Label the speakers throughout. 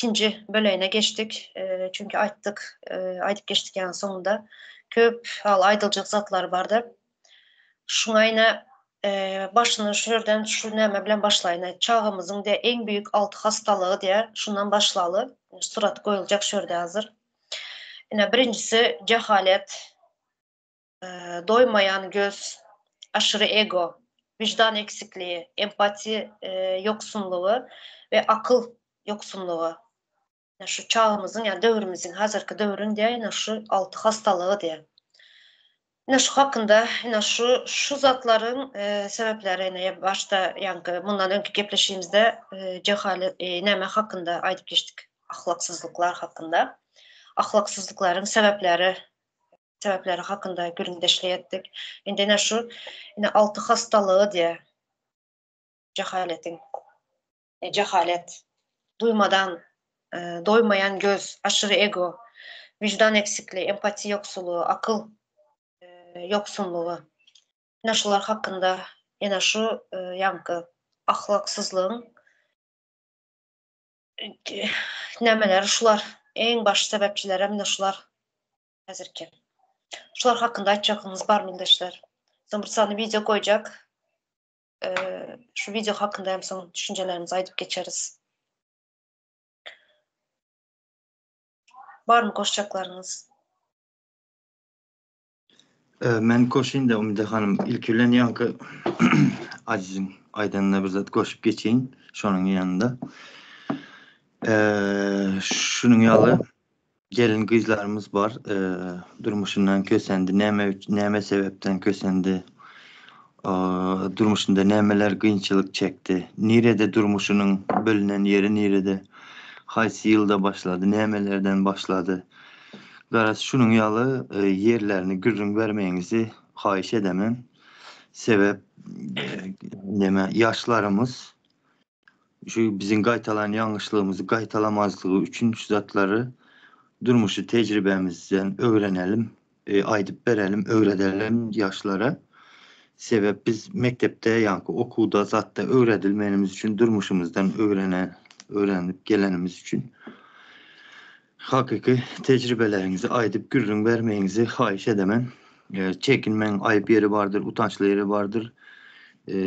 Speaker 1: ikinji bölegine geçdik. Çünki aýtdyk, aýdyp geçdik ýaňy soňunda. Köp hal aýdyljak zatlar bardy. Şuňa ine başyny şu ýerden şu näme bilen başlaýyn. Çagamyzyň diýe iň büýük alty hastalygy diýe şundan başlaly. Surat goýuljak şu ýerde hazir. Ine birinjisi jehalet. Doýmaýan göz, aşyry ego, wyždan eksikliği, empati ýoksunlygy we akyl ýoksunlygy. Ine şu çagymyzyň ýa döwrümiziň hazirki döwrüň diýä ine şu alty hastalygy diýä. Ine şu hakynda ine şu şu zatlaryň sebäpleri ine başda ýaňky mundan öňki gepleşigimizde jehalet näme hakynda aýdyp geçdik ahlaksyzlyklar hakynda. Ahlaksyzlyklaryň sebäpleri sebäpleri hakynda gürrüňdeşlik etdik. Indi ine şu ine alty hastalygy diýä jehaletiň. Jehalet, duýmadan, doýmaýan göz, aşyry ego, wyždan eksikliği, empatiýa ýoksullygy, akyl ýoksunlygy. Ine şular hakynda, ine şu ýaňky ahlaksyzlygyň nämeleri şular, iň baş sebäpçilerem ine şular häzirki. Şular hakynda aýtjagyňyz barmy ildeşler? Soň bir sany wideo goýjak. Şu wideo hakynda hem soň düşünjelerimizi aýdyp geçeris. Barmy goşjaklaryňyz?
Speaker 2: Men goşaýyn-da Umyda hanym, ilki bilen ýaňky Aziziň aýdanyna bir zat goşup geçeýin şonuň ýanynda. Şunuň ýaly gelin gyzlarymyz bar, durmuşyndan kösendi, näme näme sebäpden kösendi, durmuşynda nämeler kynçylyk çekdi, nirede durmuşynyň bölünen ýeri nirede, haýsy ýylda başlady, nämelerden başlady. Garaz şunuň ýaly ýerlerini gürrüň bermegiňizi haýyş edemen. Sebäp neme ýaşlarymyz şu biziň gaýtalan ýalňyşlygymyzy gaýtalamazlygy üçin şu zatlary durmuşy tejribämizden öwrenelim, aýdyp berelim, öwredelim ýaşlara. Sebäp biz mekdepde ýaňky okuwda zatda öwredilmenimiz üçin durmuşymyzdan öwrenen öwrenip gelenimiz üçin Hakyky tejribeleriňizi aýdyp gürrüň bermegiňizi haýyş edemen. Çekinmäň aýyp ýeri bardyr, utançly ýeri bardyr.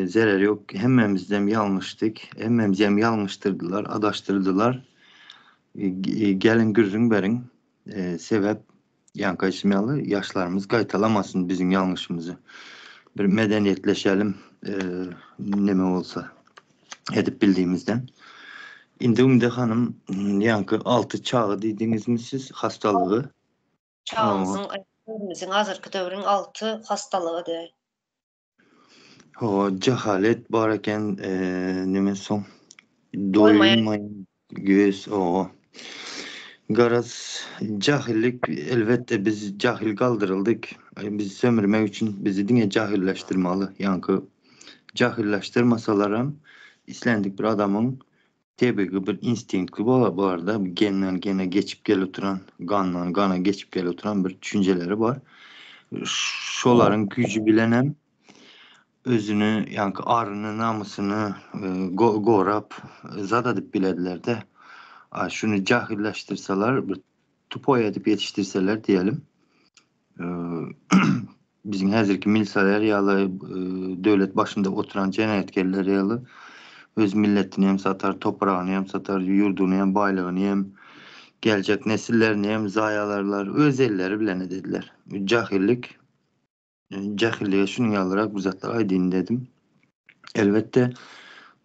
Speaker 2: Zereri ýok. Hemmämizdem ýalňyşdyk. Hemmämizem ýalňyşdyrdylar, adaşdyrdylar. Geliň gürrüň beriň. Sebäp ýaňky aýdyşym ýaly ýaşlarymyz gaýtalamasyn biziň ýalňyşymyzy. Bir medeniýetleşelim neme bolsa. Edip bildiğimizden. Indi Ümde hanym ýaňky alty çaga diýdiňizmi siz hastalygy?
Speaker 1: Çagamyzyň döwrümiziň hazirki döwrüň alty hastalygy diýä.
Speaker 2: Hawa jahalet bar eken neme soň doýmaýan göz owa. Garaz jahillik elbetde biz jahil galdyryldyk. Bizi sömürmek üçin bizi diňe jahilleşdirmaly ýaňky Jahyllaşdyrmasalaram islendik bir adamyň tebigy bir instinkti bar-da, genden gene geçip gelip duran, gandan gana geçip gelip duran bir düşünjeleri bar. Şolaryň güýji bilenem özüni, ýaňky aryny, namysyny gorap zat edip bilediler-de. A şuny jahyllaşdyrsalar, bir tupoý edip ýetişdirseler diýelim, biziň häzirki milisioner ýaly döwlet başynda oturan jenaýatkerler ýaly öz milletini hem satar, topragyny hem satar, ýurduny hem, baýlygyny hem, geljek nesillerini hem zaýalarlar, öz elleri bilen edediler. Jahillik, jahillige şunuň ýalyrak bir zatlar aýdyn dedim. Elbetde,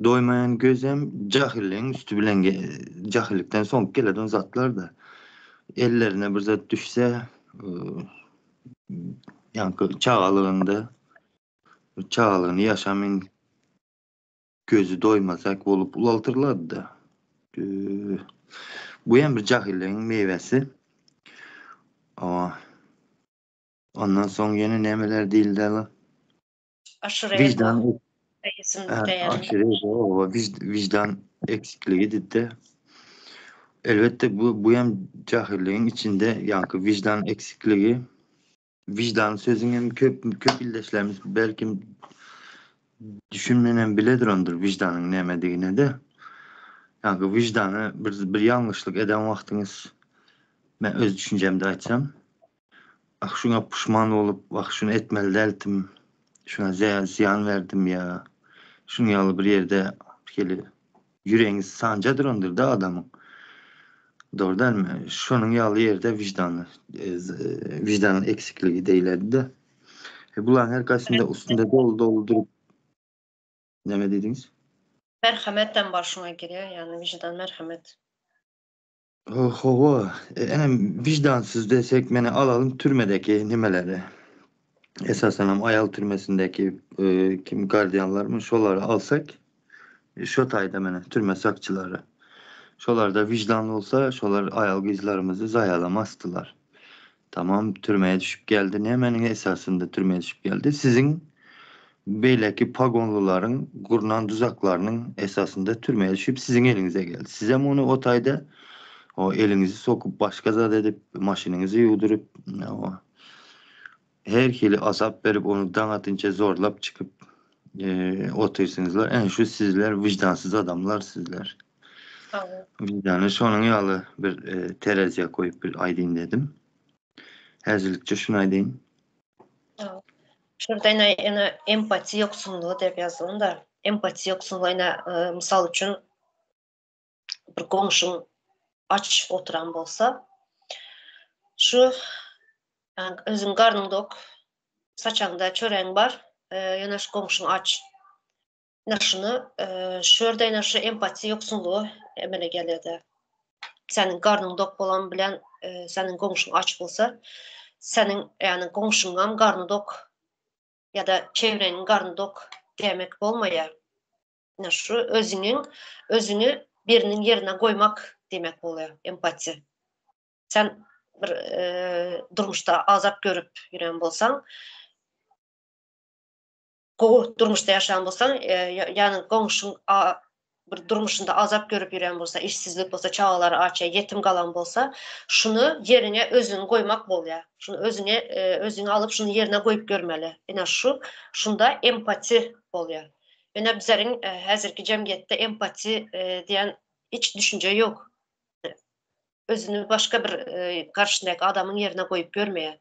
Speaker 2: doýmaýan göz hem jahilligiň üsti bilen jahillikden soňky geleden zatlar-da. Ellerine bir zat düşse, ýaňky çagalygynda çagalygyny ýaşamyn gözi doýmazak bolup ulaltyrlardy-da. Bu hem bir jahilligiň miwesi. Ondan soň ýene nämeler diýildi ala?
Speaker 1: Aşyry Vicdan
Speaker 2: aşyry vicdan eksikligi didde. Elbetde bu bu hem jahilligiň içinde ýaňky vicdan eksikligi vicdan sözüň hem köp köp ildeşlerimiz belkim düşünmenem biledir ondur vicdanyň nämedigine de. Ýaňky wyždany bir bir ýalňyşlyk eden wagtyňyz men öz düşünjemde aýtsam, ah şuňa puşman bolup, wah şuny etmeli däldim, şuňa zyýan berdim ýa şuň ýaly bir ýerde hili ýüregiňiz sanja durandyr-da adamyň. Dogry dälmi? Şonuň ýaly ýerde wyždany wyždanyň eksikligi diýiledi-de. Bularyň her kaýsynda üstünde doly-doly durup Näme diýdiňiz?
Speaker 1: Merhemetem bar şuňa girýär, ýagny wyždan merhemet.
Speaker 2: Hawa, enem wyždansyz desek meni alalym türmedeki nimeleri. Esasanam aýal türmesindeki kim gardianlarmy şolary alsak şo taýda meni türme sakçylary. Şolarda wyždan bolsa şolar aýal gyzlarymyzy zaýalamazdylar. Tamam türmeye düşüp geldi. Nämäniň esasynda türmeye düşüp geldi? Siziň beýleki pagonlylaryň gurnan duzaklarynyň esasynda türmeye düşüp siziň eliňize geldi. Sizem ony o taýda o eliňizi sokup başga zat edip maşynyňyzy ýuwduryp o her hili azap berip ony daň atynça zorlap çykyp otyrsyňyzlar. Ene şu sizler wyždansyz adamlar sizler. Wijdany şonuň ýaly bir tereziýa goýup bir aýdyn dedim. Häzirlikçe şuny aýdaýyn.
Speaker 1: Şurada ene ene empatiýa ýoksunlygy diýip ýazylan da. Empatiýa ýoksunlygy ene mysal üçin bir goňşyň aç oturan bolsa şu özüň garnyň dok, saçaňda çöregiň bar, ýöne şu goňşyň aç. Ine şuny, şu ýerde ine şu empatiýa ýoksunlygy emele gelýär-de. Seniň garnyň dok bolan bilen seniň goňşyň aç bolsa, seniň ýagny goňşyňam garny dok ýa-da çewreňiň garny dok diýmek bolmaýar. Ine şu özüňiň özüňi biriniň ýerine goýmak diýmek bolýar empatiýa. Sen bir durmuşda azap görüp ýören bolsaň, gowy durmuşda ýaşaýan bolsaň, ýagny goňşyň bir durmuşynda azap görüp ýören bolsa, işsizlik bolsa, çagalary aç ýa ýetim galan bolsa, şuny ýeriňe özüňi goýmak bolýar. Şuny özüňe özüňi alyp şuny ýerine goýup görmeli. Ine şu şunda empati bolýar. Ýöne bizleriň häzirki jemgyýetde empati diýen hiç düşünje ýok. Özüni başga bir garşysyndaky adamyň ýerine goýup görmeýär.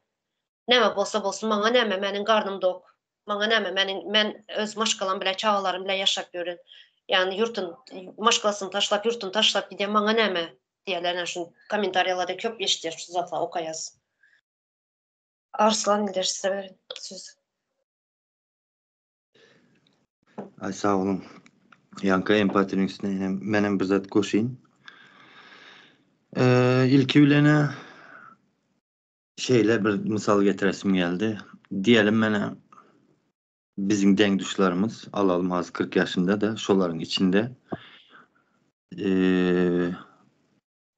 Speaker 1: Näme bolsa bolsun, maňa näme, meniň garnym dok. Maňa näme, meniň, men öz maşgalam bilen, çagalarym bilen ýaşap ýörün. Ýagny ýurtun, maşgalasyny taşlap, ýurtuny taşlap gidýän maňa näme diýýärler. Ýa şuny kommentariýalarda köp eşidýäs şu zatlary okaýas. Arslan ildeş size berin söz.
Speaker 2: Aý sag boluň. Ýaňky empatiniň üstüne ýene menem bir zat goşaýyn. Ilki bilen-ä Şeýle bir mysal getiresim geldi. Diýelim menä biziň deň-duşlarymyz, alalym hazir 40 ýaşynda-da, şolaryň içinde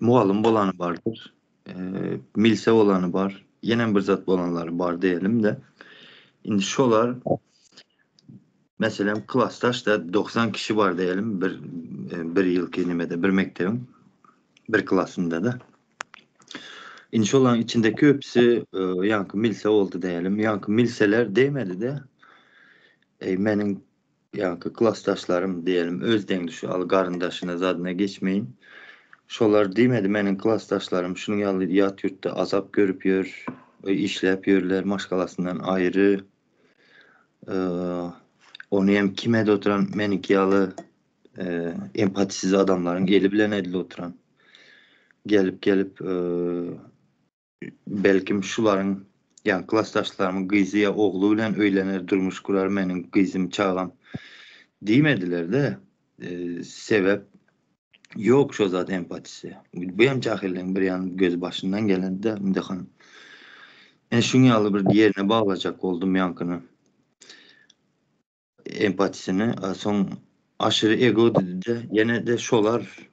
Speaker 2: mugallym bolany bardyr, milse bolany bar, ýenem bir zat bolanlary bar diýelim-de. Indi şolar meselem klasdaşda 90 kişi bar diýelim bir bir ýylky nimede bir mekdebiň bir klasynda-da. Indi şolaryň içinde köpüsi ýaňky milse boldy diýelim. Ýaňky milseler diýmedi-de. Eý, meniň ýaňky klasdaşlarym diýelim, öz deň-duşy al garyndaşyna zadyna geçmeýin. Şolar diýmedi, meniň klasdaşlarym şunuň ýaly ýat ýurtda azap görüp ýör, işläp ýörler, maşgalasyndan aýry. Ony hem kim edip oturan, meniňki ýaly empatisiz adamlaryň eli bilen edilip oturan. Gelip gelip belkim şularyň ýa klasdaşlarymyň gyzy ýa ogly bilen öýlener durmuş gurar meniň gyzym çagam diýmediler-de. Sebäp ýok şo zat empatisi. Bu hem jahilligiň bir ýan gözi başyndan gelen-de Müdehan. Men şuň ýaly bir ýerine baglajak boldum ýaňkyny. Empatisini soň aşyry ego didide ýene-de şolar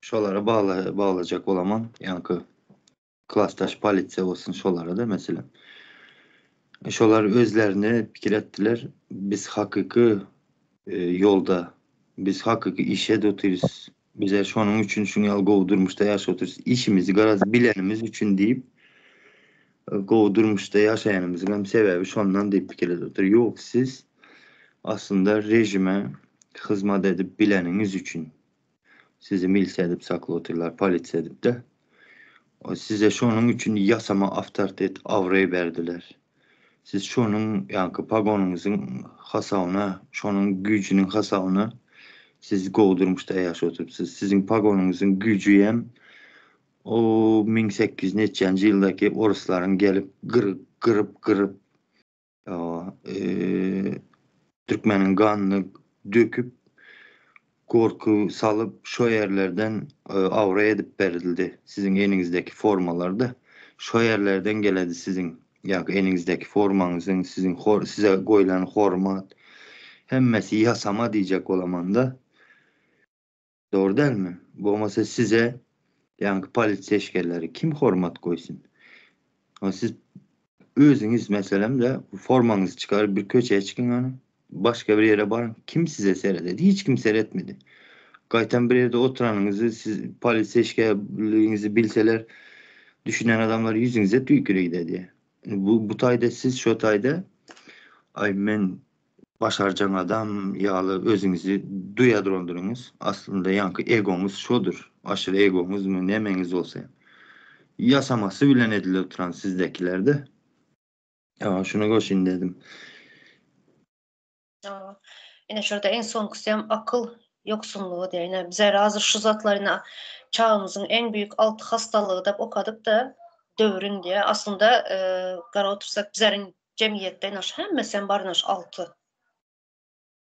Speaker 2: şolara bagla baglajak bolaman ýaňky klasdaş polisiýa bolsun şolara-da meselem. Şolar özlerini pikir etdiler biz hakyky ýolda biz hakyky işe otyrys bize şonuň üçin şuň ýaly gowy durmuşda ýaşap otyrys işimizi garaz bilenimiz üçin diýip Gowy durmuşda ýaşaýanymyzyň hem sebäbi şondan diýip pikir edip otyr. Ýok, siz aslynda režime hyzmat edip bileniňiz üçin. Sizi milisiýa edip saklap otyrlar, polisiýa edip-de. Size şonuň üçin ýasama awtoritet, abraý berdiler. Siz şonuň ýaňky pogonyňyzyň hasabyna, şonuň güýjüniň hasabyna siz gowy durmuşda ýaşap oturypsyz. Siziň pogonyňyzyň güýji hem o 1800 neçänji ýyldaky oruslaryň gelip gyryp, gyryp, gyryp türkmeniň ganyny döküp, gorky salyp şo ýerlerden abraý edip berildi. Siziň eliňizdäki formalarda şo ýerlerden geledi siziň ýa-da eliňizdäki formaňyzyň siziň size goýlan hormat hemmesi ýasama diýjek bolamanda. Dogry dälmi? Bolmasa size ýaňky polisiýa işgärleri kim hormat goýsun? Siz özüňiz meselem-de formaňyzy çykaryp bir köçä çykyň hany. Başga bir ýere baryň. Kim size serededi? Hiç kim seretmedi. Gaýtam bir ýerde oturanyňyzy siz polisiýa işgärligiňizi bilseler düşünen adamlar ýüzüňize tüýküre gidedi. Bu bu taýda siz şo taýda aý men Başarjaň adam ýaly özüňizi duýa durandyryňyz. Aslynda ýaňky egoňyz şodur. Aşyry egoňyzmy nemeňiz bolsa hem. Ýasamasy bilen edilip oturan sizdäkilerde. Ýa şuny goşaýyn dedim.
Speaker 1: Ýa, ine şurada iň soňkusy hem akyl ýoksunlygy diýýär. Ine bizler hazir şu zatlary ine çagymyzyň iň büýük alty hastalygy dep okadyk-da döwrüň diýýär. Aslynda gara otursak bizleriň Jemgyýetde ine şu hemmesem bar ine şu alty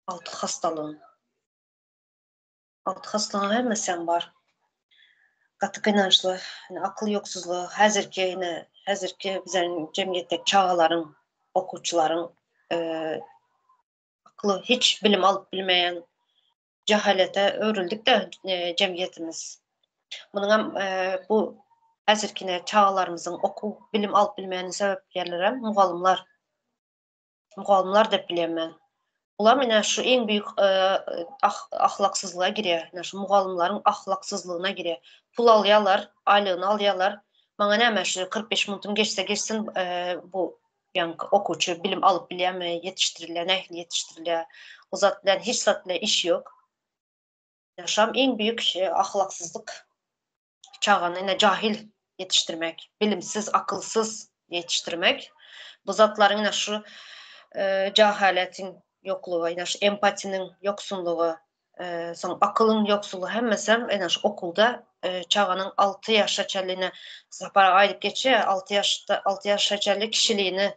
Speaker 1: alty hastalygyň. Alty hastalygyň hemmesem bar. Gaty gynançly. Ine akyl ýoksuzlygy häzirki ine häzirki biziň jemgyýetdeki çagalaryň, okuwçylaryň akly hiç bilim alyp bilmeýän jahalete öwrüldik-de jemgyýetimiz. Munuňam bu häzirkine çagalarymyzyň okuw, bilim alyp bilmeginiň sebäpkärlerem mugallymlar. Mugallymlar diýip bilýän men. Bulam ine şu iň büýük ahlaksyzlyga girýär. Ine şu mugallymlaryň ahlaksyzlygyna girýär. Pul alýarlar, aýlygyny alýarlar. Maňa näme şu 45 minutym geçse geçsin bu Ýaňky okuwçy bilim alyp bilýärmi, ýetişdirilýär, nähili ýetişdirilýär? O zat bilen hiç zat bilen işi ýok. Şam iň büýük ahlaksyzlyk çagany ine jahil ýetişdirmek, bilimsiz, akylsyz ýetişdirmek. Bu zatlaryň ine şu jahaletiň ýoklugy, ine şu empatiniň ýoksunlygy, soň akylyň ýoksullygy hemmesem ene şu okulda çaganyň 6 ýaşa çenli ine Sapar aga aýdyp geçýär, 6 ýaşda 6 ýaşa çenli kişiliğini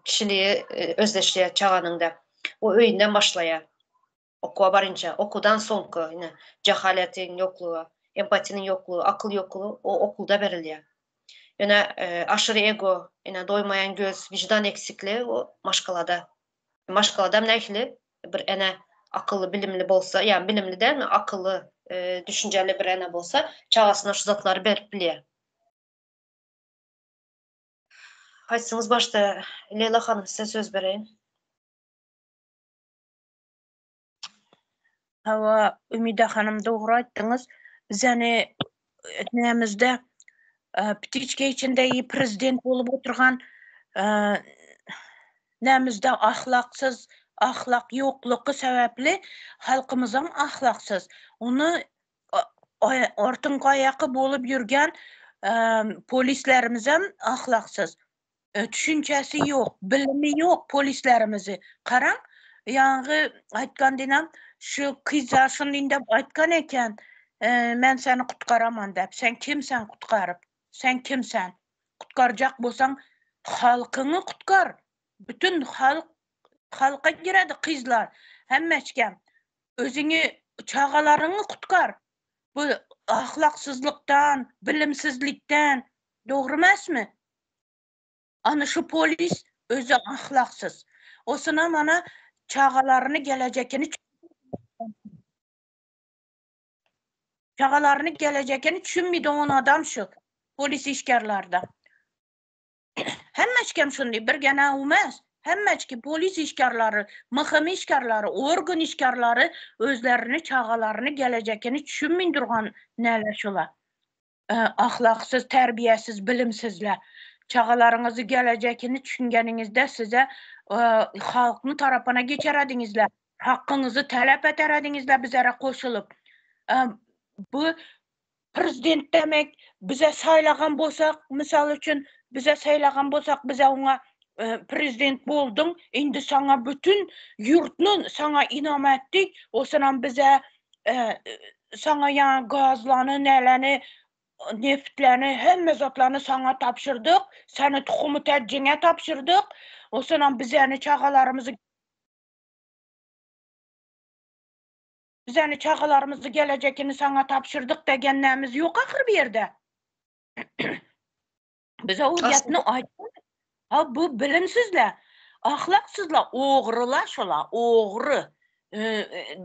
Speaker 1: kişiliği özleşýär çaganyň da. O öýünden başlaýar. Okuwa barynça, okuwdan soňky ine jahaletiň ýoklugy, empatiniň ýoklugy, akyl ýoklugy o okulda berilýär. Ýöne aşyry ego, ine doýmaýan göz, wyždan eksikligi o maşgalada. Maşgaladam nähili bir ene akylly bilimli bolsa, ýa bilimli dälmi, akylly, düşünjeli bir ene bolsa, çagasyna şu zatlary berip bilýär. Haýsyňyz başda? Leýla hanym size söz bereýin.
Speaker 3: Hawa, Ümide hanym dogry aýtdyňyz. Bizäni etnämizde ptiçka içinde i prezident bolup oturgan Nämizde ahlaksyz, ahlak ýoklugy sebäpli halkymyzam ahlaksyz. Ony ortuň gaýaky bolup ýürgen polislerimizem ahlaksyz. Düşünjesi ýok, bilimi ýok polislerimizi. Garaň, ýaňy aýtgan diýnam, şu kyza şuny diýip aýtgan eken, men seni gutgaraman diýip. Sen kimsen gutgaryp? Sen kimsen? Gutkarjak bolsaň halkyňy gutkar. Bütün halk halka giredi kyzlar. Hemmeçkem. Özüňi çagalaryňy gutkar. Bu ahlaksyzlykdan, bilimsizlikden dogry emesmi? Ana şu polis özi ahlaksyz. Osuna mana çagalaryny gelejekini Çagalaryny gelejekini düşünmeydi on adam şu polis işgärlerde. Hemmeçkem şundy bir gene umez. Hemmeçki polis işgärleri, MHM işgärleri, organ işgärleri özlerini çagalaryny gelejekini düşünmeýin durgan näler şolar. Ahlaksyz, terbiýesiz, bilimsizler. Çagalaryňyzy gelejekini düşüngeniňizde size halkyň tarapyna geçerediňizler. Hakyňyzy talap eterediňizler bizlere goşulyp. Bu prezident demek bize saýlagan bolsak, mysal üçin bize saýlagan bolsak bize oňa prezident bolduň, indi saňa bütün ýurtny saňa ynam etdik, osanam bize saňa ýa gazlany, näleni, neftlerini, hemme zatlaryny saňa tabşyrdyk, seni tuhumy täjiňe tabşyrdyk, osanam bizeni çagalarymyzy Bizeni çagalarymyzy gelejekini saňa tabşyrdyk degenlämiz ýok ahyr bu ýerde. Bize o gepni aýtmadyk. Ha bu bilimsizler, ahlaksyzlar, ogrylar şolar, ogry.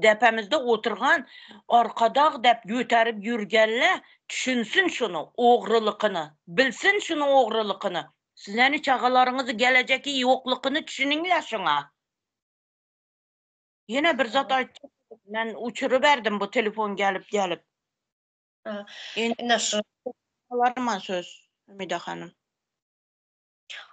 Speaker 3: Depemizde oturgan arkadag dep göterip ýürgenler düşünsin şuny ogrylykyny, bilsin şuny ogrylykyny. Sizleni çagalaryňyzy gelejeki ýoklukyny düşüniňler şuňa. Ýene bir zat aýtjak men uçuryberdim bu telefon gelip gelip.
Speaker 1: Ine şu.
Speaker 3: Alarman söz Ümide hanym.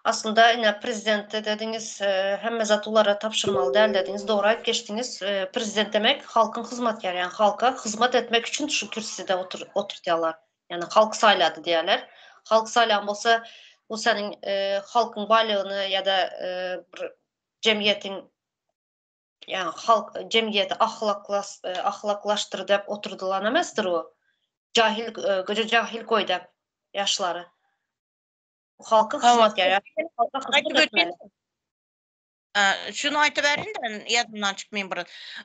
Speaker 1: Aslynda ine prezidente dediňiz hemme zat ulara tabşyrmaly däl dediňiz dogry aýyp geçdiňiz prezident demek halkyň hyzmatkäri ýagny halka hyzmat etmek üçin şu kürsüde oturtýarlar ýagny halk saýlady diýýärler halk saýlan bolsa bu seniň halkyň baýlygyny ýa-da bir jemgyýetiň ýagny halk jemgyýeti ahlaklas ahlaklaşdyr dep oturdylan emesdir o. Jahil göje jahil goý dep ýaşlary. Halka hyzmat gerek. Halka hyzmat etmeli.
Speaker 3: Şuny aýtyp berin-de, ýadymdan çykmaýyn bir.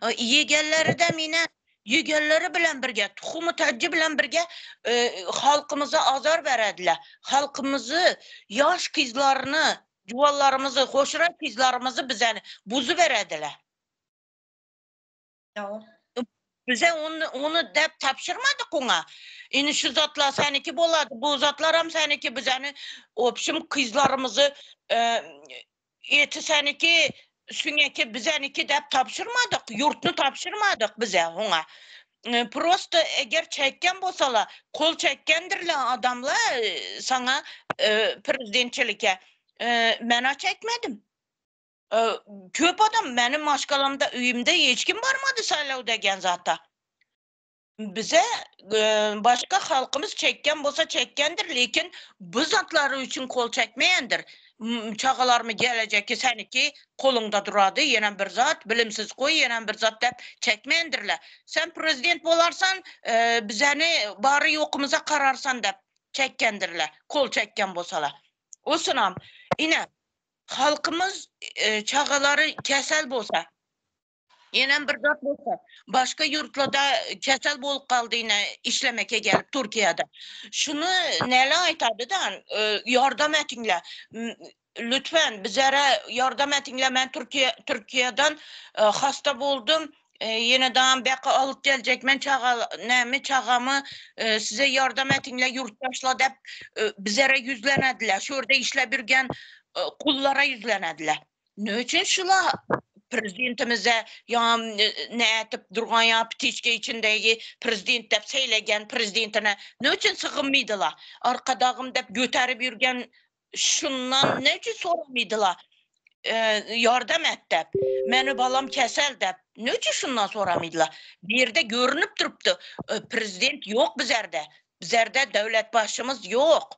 Speaker 3: Ýegenleri-de mine, ýegenleri bilen birge, tuhumy täji bilen birge halkymyza azar berediler. Halkymyzy, ýaş gyzlaryny Juwanlarymyzy, hoşroý gyzlarymyzy bize buzuberediler.
Speaker 1: Ýa.
Speaker 3: Bize ony, ony däp tabşyrmadyk oňa. Indi şu zatlar seniki bolady, bu zatlaram seniki, bizeni obşim gyzlarymyzy eti seniki, süňeki bizeniki däp tabşyrmadyk, ýurtny tabşyrmadyk bize oňa. Prosto eger çekgen bolsalar, kol çekgendirler adamlar saňa prezidentçilike. Mena çekmedim. Köp adam meniň maşgalamda öýümde hiç kim barmady saýlaw degen zata. Bize başga halkymyz çekgen bolsa çekgendir, lekin bu zatlary üçin kol çekmeýändir. Çagalarymy gelejekki seniki koluňda durady, ýenem bir zat, bilimsiz goý, ýenem bir zat dep çekmeýändirler. Sen prezident bolarsan, bizeni bary ýokumyza kararsan dep çekgendirler, kol çekgen bolsalar. Osunam, ine, halkymyz çagalary kesel bolsa, Ýenem bir zat bolsa, başga ýurtlarda kesel bolup galdy ine işlemeke gelip Türkiýede. Şuny näle aýtady-da, ýardam etiňle. Lütfen bizere ýardam etiňle men Türkiýe Türkiýeden hasta boldum. Ýene dagam bäka alyp geljek men çaga näme çagamy size ýardam etiňle ýurtdaşlar dep bizere ýüzlenediler. Şu ýerde işläp ýürgen kullara ýüzlenediler. Ne üçin şula prezidentimize ýa nätip durgan ýa ptiçka içindegi prezident dep seýlegen prezidentine ne üçin sygynmydylar? Arkadagym dep göterip ýürgen şundan ne üçin soramydylar? Ýardam et dep. Meni balam kesel dep. Ne üçin şundan soramydylar? Bu ýerde görünip durupdy. Prezident ýok bizerde. Bizerde döwlet başymyz ýok.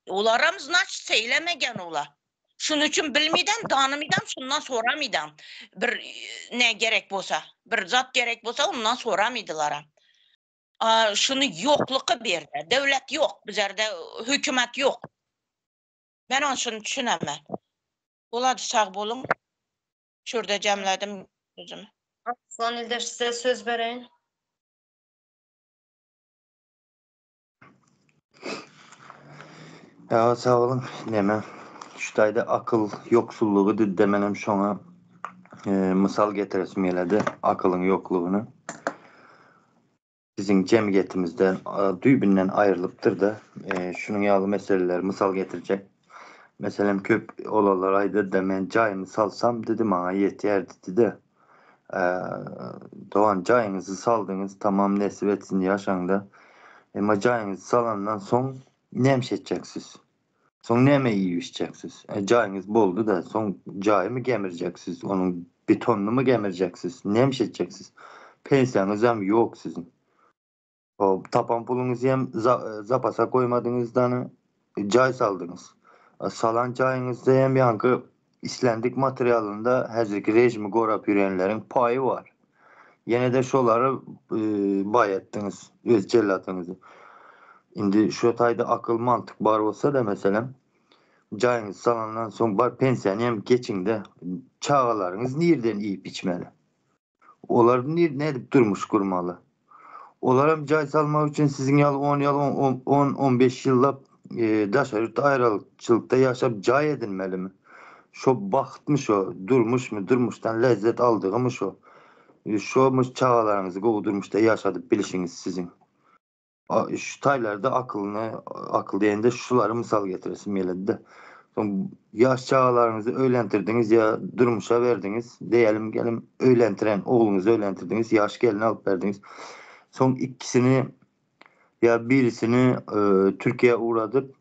Speaker 3: Olaram znaçt seýlemegen ola. Şunuň üçin bilmidem, danymydam, şundan soramydam. Bir ne gerek bolsa, bir zat gerek bolsa ondan soramydylaram. A şuny ýokluky bu ýerde. Döwlet ýok, bizerde hökümet ýok. Men ony şuny düşünemän. Bolady sag boluň. Şurda jemledim sözümi.
Speaker 1: Arslan ildeş size söz bereýin.
Speaker 2: Ýa sag boluň. Neme şu taýda akyl ýoksullygy didde menem şoňa mysal getiresim geledi akylyň ýoklugyny. Biziň jemgyýetimizden düýbünden aýrylypdyrda şunuň ýaly meseleleri mysal getirjek. Meselem köp olanlar aýdady-da men jaýymy salsam didi maňa ýetýär didide. Dogan jaýyňyzy saldyňyz tamam nesip etsin ýaşaňda. Emma jaýyňyzy salandan soň näme etjeksiz? Soň näme iýip içjeksiz? E, jaýyňyz boldy-da, soň jaýymy gemirjeksiz, onuň betonynymy gemirjeksiz, näme etjeksiz? Pensiýaňyzam ýok siziň. O tapan puluňyzy hem zapasa goýmadyňyz dany jaý saldyňyz. Salan jaýyňyzda hem ýaňky islendik materialynda häzirki režimi gorap ýörenleriň paýy bar. Ýene-de şolary baý etdiňiz, öz jellatyňyzy. Indi şu taýda akyl, mantyk bar bolsa-da, meselem, jaýyňyzy salandan soň bar pensiýany hem geçiň-de, çagalaryňyz nirden iýip-içmeli? Olar nädip durmuş gurmaly? Olaram jaý salmak üçin siziň ýaly on ýaly on, on beş ýyllap daşary ýurtda aýralykçylykda ýaşap jaý edinmelimi? Şo bagtmy şo, durmuşmy, durmuşdan lezzet aldygymy şo? Şomy çagalaryňyzy gowy durmuşda ýaşadyp bilişiňiz siziň? Şu taýlarda akylyny, akyl diýende şulary mysal getiresim geledi-de. Soň ýaş çagalaryňyzy öýlentirdiňiz ýa durmuşa berdiňiz, diýelim gelim öýlentiren ogluňyzy öýlentirdiňiz, ýaş gelin alyp berdiňiz. Soň ikisini ýa birisini Türkiýä ugradyp,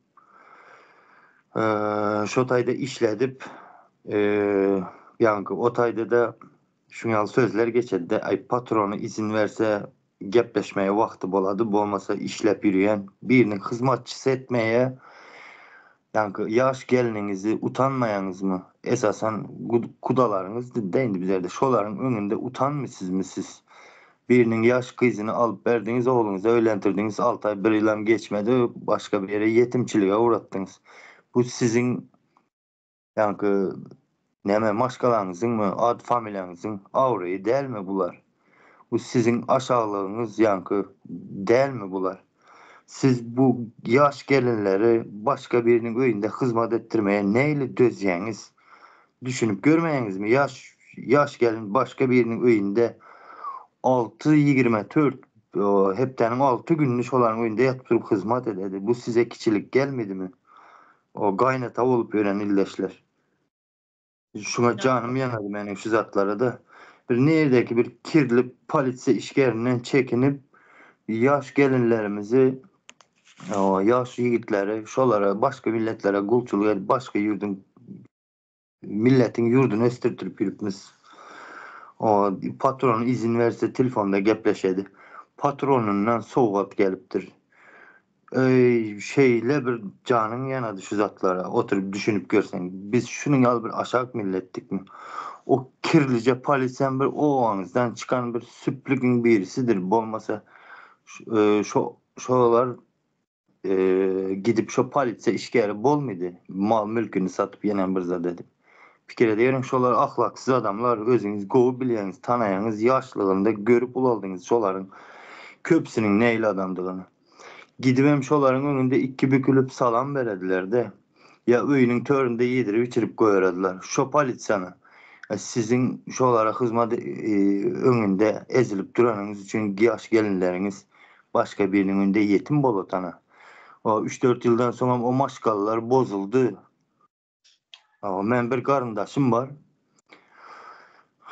Speaker 2: şo taýda işledip, ýaňky o taýda-da Şuň ýaly sözler geçedi-de, aý patrony izin berse gepleşmäge wagty bolady, bolmasa işläp ýürýän biriniň hyzmatçysy etmäge ýaňky ýaş gelniňizi utanmaýaňyzmy? Esasan kudalaryňyz de indi bizlerde şolaryň öňünde utanmysyzmy siz? Biriniň ýaş gyzyny alyp berdiňiz ogluňyza öýlentirdiňiz alty aý bir ýylam geçmedi başga bir ýere ýetimçilige ugratdyňyz. Bu siziň Ýaňky näme maşgalaňyzyňmy ad familiýaňyzyň abraýy dälmi bular? Bu siziň aşaglygyňyz ýaňky dälmi bular? Siz bu ýaş gelinleri başga biriniň öýünde hyzmat etdirmeye nähili dözýäňiz? Düşünip görmeýäňizmi ýaş ýaş gelin başga biriniň öýünde alty 24 hepdäniň alty gününi şolaryň öýünde ýatyp durup hyzmat ededi. Bu size kiçilik gelmedimi? O gaýnata bolup ýören ildeşler. Şuňa janym ýanady meniň şu zatlara-da. Bir nirdeki bir kirli polisiýa işgärinden çekinip ýaş gelinlerimizi ýaş ýigitleri şolara başga milletlere gulçulyk edip başga ýurduň milletiň ýurduny ösdürtirip ýürüpmiz. O patron izin berse telefonda gepleşedi. Patronyndan sowgat gelipdir. Öý şeýle bir janyň ýanady şu zatlara oturyp düşünip görseň. Biz şunuň ýaly bir aşak milletdikmi? O kirlije polisiýam bir obaňyzdan çykan bir süplügiň birisidir. Bolmasa şo şolar Gidip şo polisiýa işgäri bolmydy, mal mülküni satyp ýenem bir zat edip. Pikir edeweriň şolar ahlaksyz adamlar özüňiz gowy bilýäňiz tanaýaňyz ýaşlygynda görüp ulaldyňyz şolaryň köpüsiniň nähili adamdygyny. Gidibem şolaryň öňünde ikki bükülip salam beredilerde ýa öýüniň töründe ýedirip içirip goýardylar şo polisiýany siziň şolara hyzmat öňünde ezilip duranyňyz üçin ýaş gelinleriňiz Başga biriniň öňünde ýetim bolatana. O üç-dört ýyldan soňam o maşgalalar bozuldy. O men bir garyndaşym bar.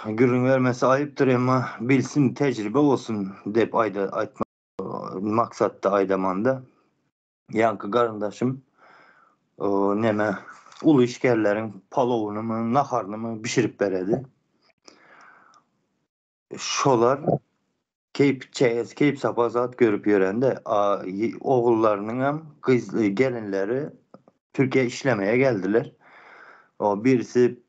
Speaker 2: Gürrüň bermesi aýypdyr, emma bilsin, tejribe bolsun dep aýda aýtma maksatda aýdamanda. Ýaňky garyndaşym o neme uly işgärleriň palowynymy, naharynymy bişirip beredi. Şolar keýp çeýes, keýp sapa zat görüp ýörende, a ogullarynyňam gyz gelinleri Türkiýä işlemeye geldiler. O birisi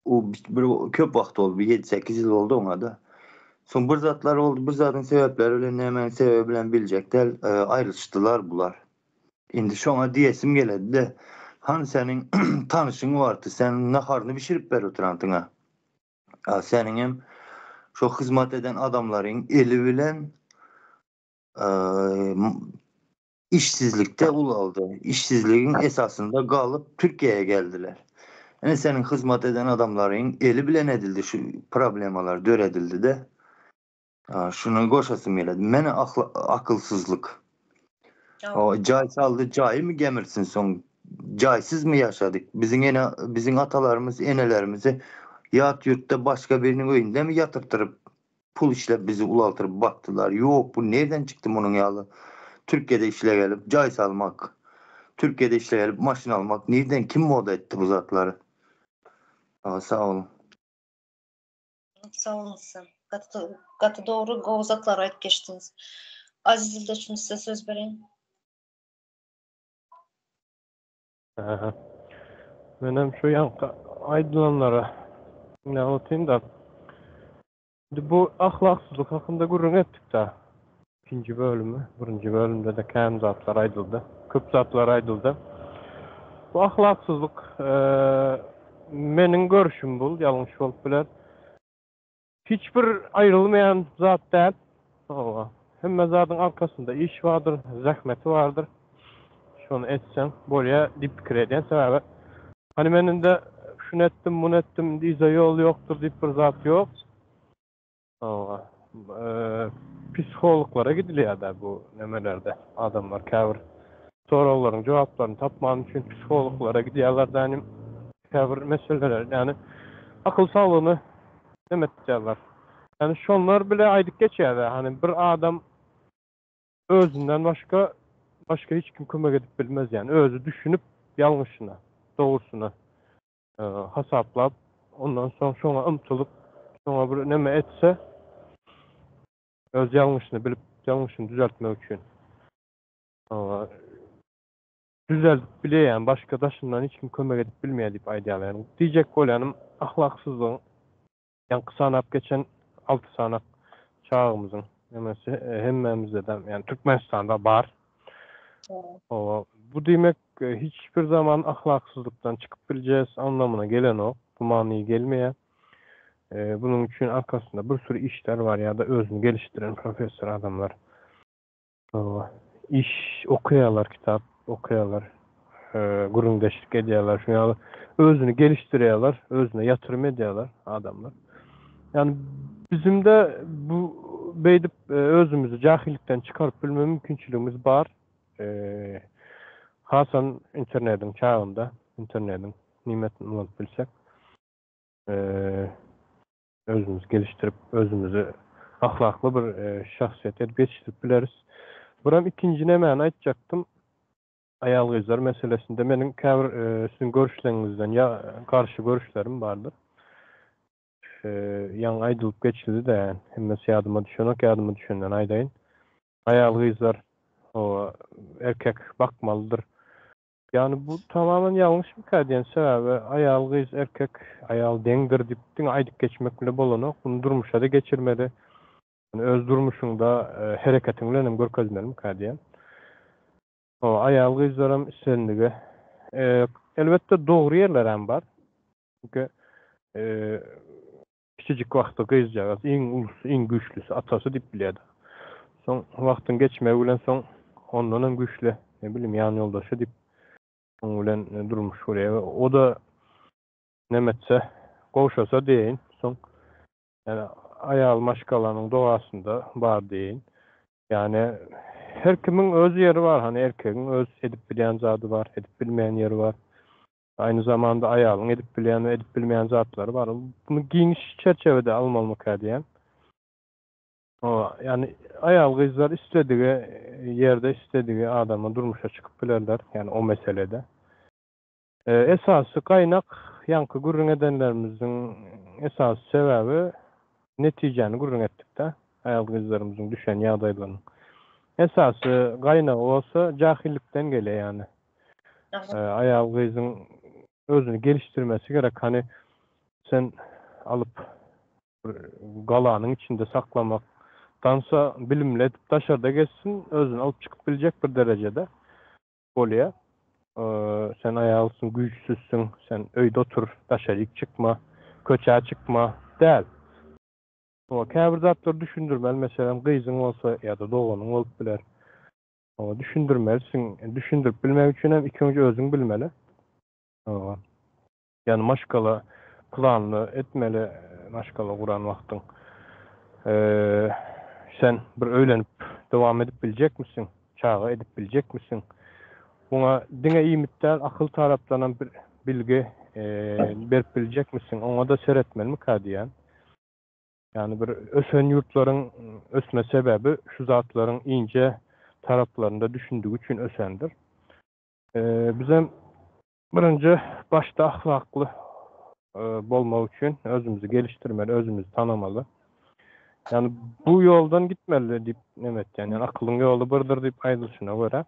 Speaker 2: o bir köp wagt boldy, bir 7-8 ýyl boldy oňa-da. Soň bir zatlar boldy, bir zadyň sebäpleri bilen nämäniň sebebi bilen biljek däl, e, aýrylyşdylar bular. Indi şoňa diýesim geledi-de, hany seniň tanyşyň bardy, sen naharyny bişirip ber oturantyňa. A seniňem şo hyzmat eden adamlaryň eli bilen işsizlikde ulaldy. Işsizligiň esasynda galyp Türkiýäye geldiler. Ine seniň hyzmat eden adamlaryň eli bilen edildi şu problemalar döredildi de. Şuny goşasym geledi. Mene akylsyzlyk. O jaý saldy, jaýymy gemirsin soň. Jaýsyzmy ýaşadyk? Biziň ene biziň atalarymyz, enelerimizi ýat ýurtda başga biriniň öýündemi ýatyrtyryp, pul işläp bizi ulaltyryp bakdylar. Ýok, bu nerden çykdy munuň ýaly? Türkiýede işle gelip jaý salmak, Türkiýede işle gelip maşyn almak nirden kim moda etdi bu zatlary? Sag boluň.
Speaker 1: Sag boluň. Gaty gaty dogry gowy zatlar aýdyp geçdiňiz. Aziz ildeşim size söz bereýin.
Speaker 4: Aha. Menem şu ýaňky aýdylanlara diňläp otyryn-da. Indi bu ahlaksyzlyk hakynda gürrüň etdik-dä. Ikinji bölümi, birinji bölümde-de kän zatlar aýdyldy. Köp zatlar aýdyldy. Bu ahlaksyzlyk meniň görüşim bul, ýalňyş bolup biler. Hiç bir aýrylmaýan zat däl. Hawa. Hemme zadyň arkasynda iş bardyr, zähmeti bardyr. Şony etseň bolýa diýip pikir edýän. Sebäbi hany men indi şuny etdim, muny etdim, indi yza ýol ýokdur diýip bir zat ýok. Hawa. Psihologlara gidilýär-dä bu nemelerde. Adamlar käbir soraglaryň jogaplaryny tapman üçin psihologlara gidýärler-dä inim. Käbir meseleler, ýagny akyl saglygyny neme etýärler. Ýagny şonlar bile aýdyp geçýär-dä, hany bir adam özünden başga başga hiç kim kömek edip bilmez, ýagny özi düşünip ýalňyşyna, dogrusyna hasaplap, ondan soň şoňa ymtylyp, şoňa bir neme etse, öz ýalňyşyny bilip, ýalňyşyny düzeltmek üçin. Düzeldip bilýän, başga daşyndan hiç kim kömek edip bilmeýär diýip aýdýarlar. Ýagny diýjek bolýanym ahlaksyzlygyň ýaňky sanap geçen alty sanak çagymyzyň nemesi hemmämizde-de, ýagny Türkmenistanda bar. Hawa, bu diýmek hiç bir zaman ahlaksyzlykdan çykyp biljeris anlamyna gelenok, bu many gelmeýär. Bunuň üçin arkasynda bir sürü işler bar ýa-da özüni gelişdiren professor adamlar. Hawa, iş okaýarlar, kitap okaýarlar, gürrüňdeşlik edýärler, şuň ýaly özüni gelişdirýärler, özüne ýatyrym edýärler adamlar. Ýagny bizimde bu beýdip özümizi jahillikden çykaryp bilme mümkinçiligimiz bar. Hasam internetiň çagynda, internetiň nimetini ulanyp bilsek. Özümizi gelişdirip, özümizi ahlakly bir şahsyýet edip ýetişdirip bileris. Buram ikinji nemäni aýtjakdym. Aýal-gyzlar meselesinde meniň käbir siziň görüşleriňizden ýa garşy görüşlerim bardyr. Ýaňy aýdylyp geçildi-de, hemmesi ýadyma düşenok, ýadyma düşenden aýdaýyn. Aýal-gyzlar, hawa, erkek bakmalydyr. Ýagny bu tamamen ýalňyşmyka diýen sebäbi aýal gyz erkek aýal deňdir diýip diňe aýdyp geçmek bile bolanok muny durmuşada geçirmeli ýagny öz durmuşyňda hereketiň bilen hem görkezmelimika diýen. Hawa aýal gyzlaram islendige elbetde dogry ýerlerem bar çünki Kiçijik wagty gyzjagaz iň ulusy, iň güýçlüsi atasy diýip bilýärdi. Soň wagtyň geçmegi bilen soň ondanam güýçli, ne bilim, ýan ýoldaşy diýip, oň bilen durmuş gurýar. O-da neme etse, gowşasa diýeýin, soň ýani aýal maşgalanyň dogasynda bar diýeýin. Ýani her kimiň öz ýeri bar, hany erkegiň öz edip bilýän zady bar, edip bilmeýän ýeri bar. Aýny zamanda aýalyň edip bilýän we edip bilmeýän zatlary bar. Muny giňiş çerçewede almalymyka diýýän. Hawa, ýagny aýal-gyzlar isledigi ýerde isledigi adama durmuşa çykyp bilerler, ýagny o meselede. Esasy gaýnak ýaňky gürrüň edenlerimiziň esasy sebäbi netijäni gürrüň etdik-dä, aýal-gyzlarymyzyň düşen ýagdaýlarynyň. Esasy gaýnagy bolsa jahyllikden gelýär ýagny. Aýal gyzyň özüni gelişdirmesi gerek. Hany sen alyp bir galanyň içinde saklamak dansa bilimli edip daşarda gezsin, özüni alyp çykyp biljek bir derejede bolýar. Sen aýalsyň, güýçsüzsiň, sen öýde otur, daşaryk çykma, köçä çykma däl. Käbir zatlary düşündirmeli, meselem gyzyň bolsa ýa-da doganyň bolup biler. Oňa düşündirmelisiň. Düşündirip bilmek üçin hem ilk önce özüň bilmeli. Oňa. Ýani maşgala planyny etmeli, maşgala guran wagtyň. Eee, sen bir öýlenip dowam edip biljekmisiň? Çaga edip biljekmisiň? Buňa diňe iýmit däl, akyl tarapdan hem bir bilgi berip biljekmisiň? Oňa-da seretmelimikä diýýän. Ýagny bir ösen ýurtlaryň ösme sebäbi şu zatlaryň ince taraplarynda düşündigi üçin ösendir. Bizem birinji başda ahlakly bolmak üçin özümizi gelişdirmeli, özümizi tanamaly. Ýagny bu ýoldan gitmeli diýip neme etýän. Ýagny akylyň ýoly birdir diýip aýdylyşyna görä.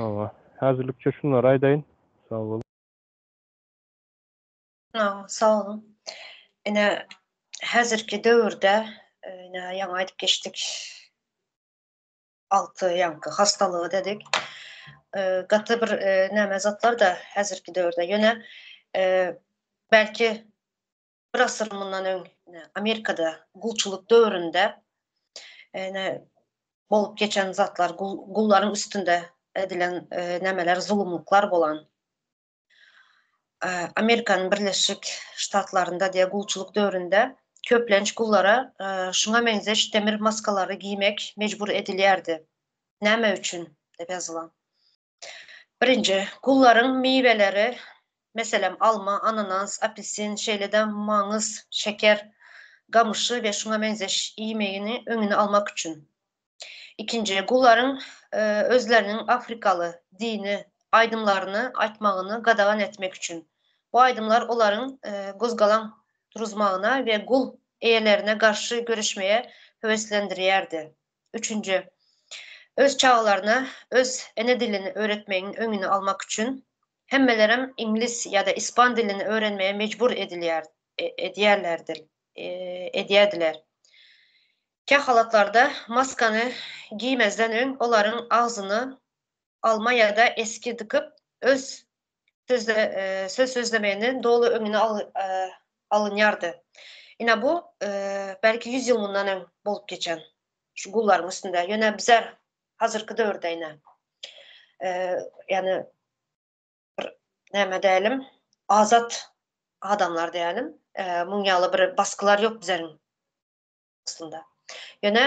Speaker 4: Hawa. Häzirlikçe şunlary aýdaýyn. Sag boluň.
Speaker 1: Sag boluň. Ine, häzirki döwürde, ine, ýaňy aýdyp geçdik, alty ýaňky hastalygy dedik. Gaty bir näme zatlar-da häzirki döwürde. Ýöne, belki bir asyr mundan öň Amerikada gulçulyk döwründe ine bolup geçen zatlar, gullaryň üstünde edilen nämeler, zulumlyklar bolan. Amerikanyň Birleşik Ştatlarynda diýe gulçulyk döwründe köplenç gullara şuňa meňzeş demir maskalary giýmek mejbur edilýärdi. Näme üçin? diýip ýazylan. Birinji, gullaryň miweleri, meselem, alma, ananas, apelsin, şeýle-de maňyz, şeker gamyşy we şuňa meňzeş iýmegini öňüni almak üçin. Ikinji, gullaryň özleriniň afrikaly dini aýdymlaryny aýtmagyny gadagan etmek üçin. Bu aýdymlar olaryň gozgalaň turuzmagyna we gul eýelerine garşy göreşmeye höweslendirýärdi. Üçünji, öz çagalaryna öz ene dilini öwretmegiň öňüni almak üçin, hemmelerem iňlis ýa-da ispan dilini öwrenmeye mejbur edilýär, edýärlerdir, edýärdiler. Kähalatlarda maskany giýmezden öň olaryň agzyny alma ýa-da esgi dykyp, öz sözle, söz sözlemegini doly öňüne al, alynýardy. Ine bu, belki 100 ýyl mundan öň bolup geçen şu gullaryň üstünde. Ýöne bizler hazyrky döwürde ine, ýagny bir näme dälim, azat adamlar dälim. Muň ýaly bir baskylar ýok bizleriň üstünde. Ýöne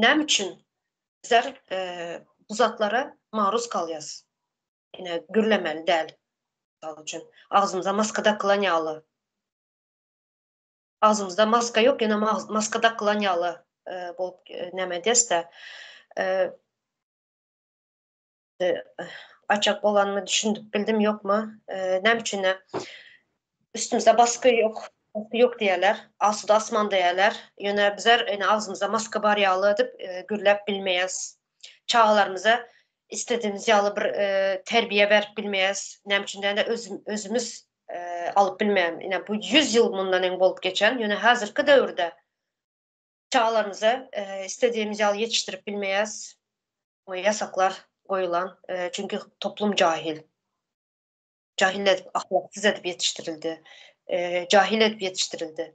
Speaker 1: näme üçin bizler bu zatlara maruz galýas? Ine gürlemeli däl. Mysal üçin, agzymyza maska dakylan ýaly. Agzymyzda maska ýok, ýöne maska dakylan ýaly bolup näme edýäs-de. Aýtjak bolanymy düşündip bildim ýokmy? Näme üçin üstümizde basky ýok, basky ýok diýýärler. Asuda asman diýýärler. Ýöne bizler ine agzymyzda maska bar ýaly edip gürläp bilmeýäs. Çagalarymyza istediğimiz ýaly bir terbiýe berip bilmeýäs. Näme üçin diýende özümiz alyp bilmeýän. Ine bu 100 ýyl mundan öň bolup geçen, ýöne häzirki döwürde çagalarymyza istediğimiz ýaly ýetişdirip bilmeýäs. Ýasaklar goýulan, çünki toplum jahil. Jahil edip, ahlaksyz edip ýetişdirildi. Jahil edip ýetişdirildi.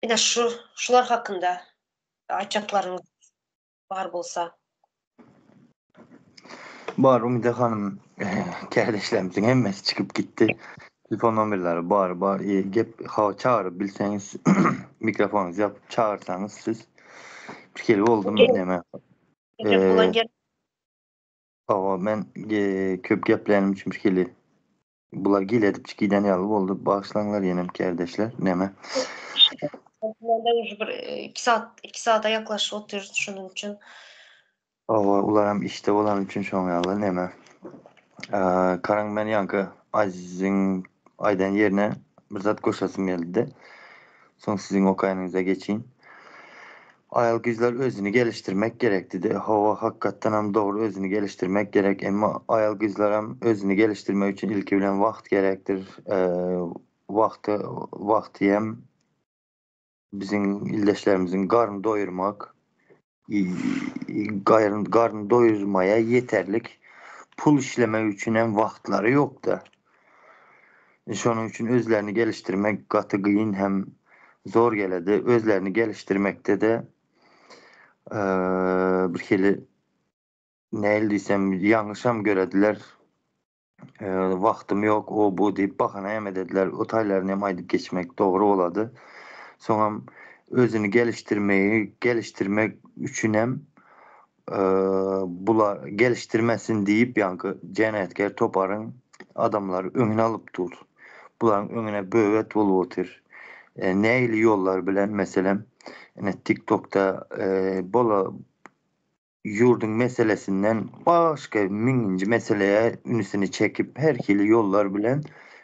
Speaker 1: Ine şu şular hakynda aýtjaklaryňyz bar bolsa.
Speaker 2: Bar Umide hanym kärdeşlerimiziň hemmesi çykyp gitdi. Telefon nomerleri bar bar gep hawa çagyryp bilseňiz mikrofonyňyzy ýapyp çagyrsaňyz siz bir hili boldum neme. Hawa men köp geplänim üçin bir hili Bular gil edip çikiden ýaly boldy. Bagyşlaňlar ýenem kärdeşler. Neme?
Speaker 1: Mende uje bir 2 saat 2 saata ýaklaşyp otyrys şunuň üçin.
Speaker 2: Hawa, ularam işde bolany üçin şoň ýaly neme. Garaň men ýaňky Aziziň aýdan ýerine bir zat goşasym geldi-de. Soň siziň okaýanyňyza geçeýin. Aýal gyzlar özüni gelişdirmek gerek didi. Hawa hakykatdanam dogry özüni gelişdirmek gerek emma aýal gyzlaram özüni gelişdirmek üçin ilki bilen wagt gerekdir. Wagty wagtyem biziň ildeşlerimiziň garny doýurmak garny doýurmaya ýeterlik pul işlemek üçinem wagtlary ýokda. Şonuň üçin özlerini gelişdirmek gaty gyn hem zor geledi. Özlerini gelişdirmekde-de bir hili nähili diýsem ýalňyşam görediler. Wagtym ýok, o bu diýip bahana hem edediler. O taýlaryny hem aýdyp geçmek dogry bolady. Soňam özüni gelişdirmegi gelişdirmek üçinem bular gelişdirmesin diýip ýaňky jenaýatkär toparyň adamlary öňüni alyp dur. Bularyň öňüne böwet bolup otyr. Nähili ýollar bilen meselem ine TikTokda bola ýurduň meselesinden başga müňünji meseleye ünsüni çekip her hili ýollar bilen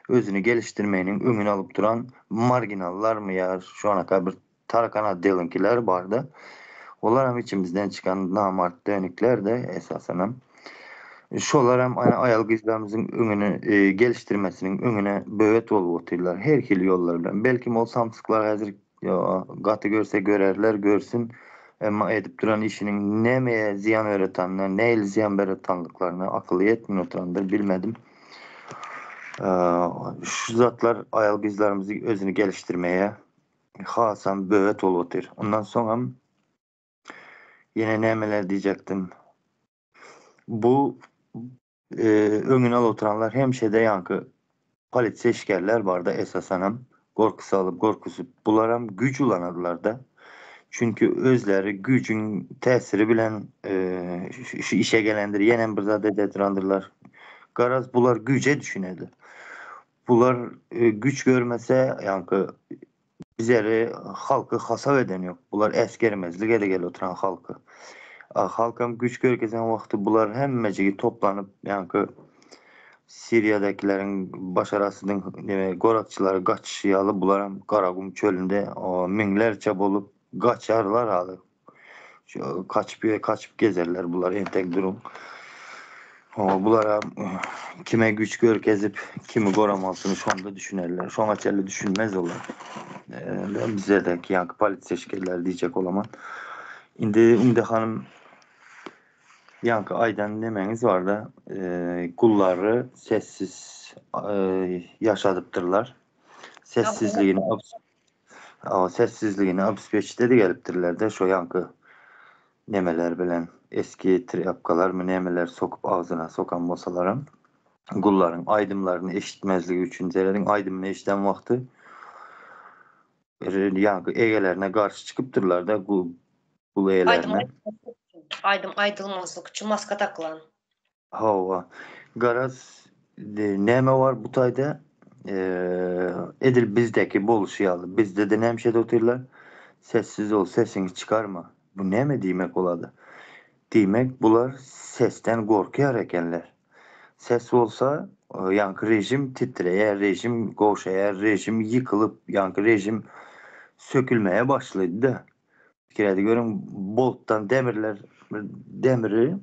Speaker 2: özüni gelişdirmeginiň öňüni alyp duran marginallarmy ýa şonaka bir. Tarakan otdeliňkiler barda. Olaram içimizden çykan namart dönükler-de esasanam. Şolaram aýal-gyzlarymyzyň öňüne gelişdirmesiniň öňüne böwet bolup otyrlar her hili ýollar bilen. Belkim ol samsyklar häzir gaty görse görerler, görsün. Emma edip duran işiniň nämeye zyýan beretanyna, nähili zyýan beretanlyklaryna akyly ýetmän oturandyr, bilmedim. Şu zatlar aýal-gyzlarymyzy özüni gelişdirmeye hasam böwet bolup otyr. Ondan soňam ýene nämeler diýjekdim. Bu öňüni alyp oturanlar hemişe-de ýaňky polisiýa işgärler barda esasanam gorky salyp gorkuzyp bularam güýç ulanadylarda. Çünki özleri güýjüň täsiri bilen şu işe gelendir ýenem bir zat ede durandyrlar. Garaz bular güýje düşünedi. Bular güýç görmese ýaňky Bizleri halky hasap eden ýok. Bular äsgermezlik ede gelip oturan halky. Halkam güýç görkezen wagty bular hemmejigi toplanyp, ýaňky Siriýadakileriň Başar Asadyň neme gorakçylary gaçyşy ýaly bularam Garagum çölünde müňlerçe bolup gaçarlar aly. Şu kaçyp kaçyp gezerler bular entek duruň. Bulara kime güýç görkezip kimi goramalysyny şonda düşünerler. Şoňa çenli düşünmez olar. Bize de ki ýaňky polisiýa işgärleri diýjek bolaman. Indi Ümde hanym ýaňky aýdan nemäňiz barda gullary sessiz ýaşadypdyrlar. Sessizligini Sessizligini obespeçit gelipdirler-de şo ýaňky nemeler bilen eski trýapkalarmy nemeler sokup agzyna sokan bolsalaram gullaryň aýdymlaryny eşitmezligi üçin serediň aýdymyny eşiden wagty ýaňky egelerine garşy çykypdyrlar-da gul eýelerine.
Speaker 1: Aýdym aýdylmazlyk üçin maska dakylan.
Speaker 2: Hawa. Garaz, näme bar bu taýda? Edil bizdäki boluşy ýaly. Bizde-de näme şeýdip otyrlar? Sessiz ol, sesiňi çykarma. Bu näme diýmek bolady? Diýmek, bular sesden gorkýar ekenler. Ses bolsa, ýaňky režim titreýär, režim gowşaýar, režim ýykylyp, ýaňky režim sökülmäge başlaýdy-da. Pikir edip görüň, boltdan demirler, demiri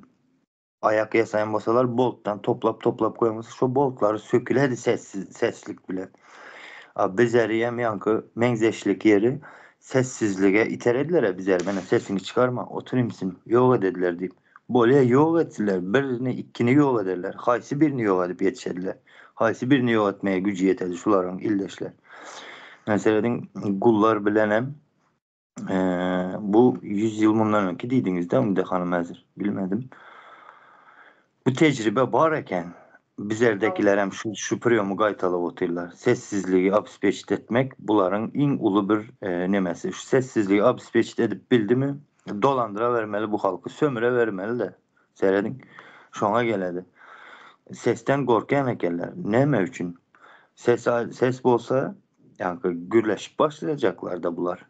Speaker 2: Aýak ýasaýan bolsalar boltdan toplap toplap goýan bolsa şo boltlary söküledi sessiz seslik bilen. A bizeriem ýaňky meňzeşlik ýeri sessizlige iteredilerä bizeri mena sesiňi çykarma otur imsim ýok edediler diýip. Bolýa ýok etsinler birini ikini ýok ederler haýsy birini ýok edip ýetişediler haýsy birini ýok etmege güji ýetedi şularyň ildeşler. Men serediň gullar bilenem Bu 100 ýyl mundan öňki diýdiňizde Umide hanym häzir bilmedim. Bu tejribe bar eken. Bizerdekilerem şu şu priýomy gaýtalap otyrlar. Sessizligi obespeçit etmek bularyň iň uly bir nemesi. Şu sessizligi obespeçit edip bildimi dolandyrabermeli bu halky sömürebermeli-de. Serediň. Şoňa geledi. Sesden gorkýan ekenler. Näme üçin? Ses ses bolsa Ýaňky gürleşip başlajaklarda bular.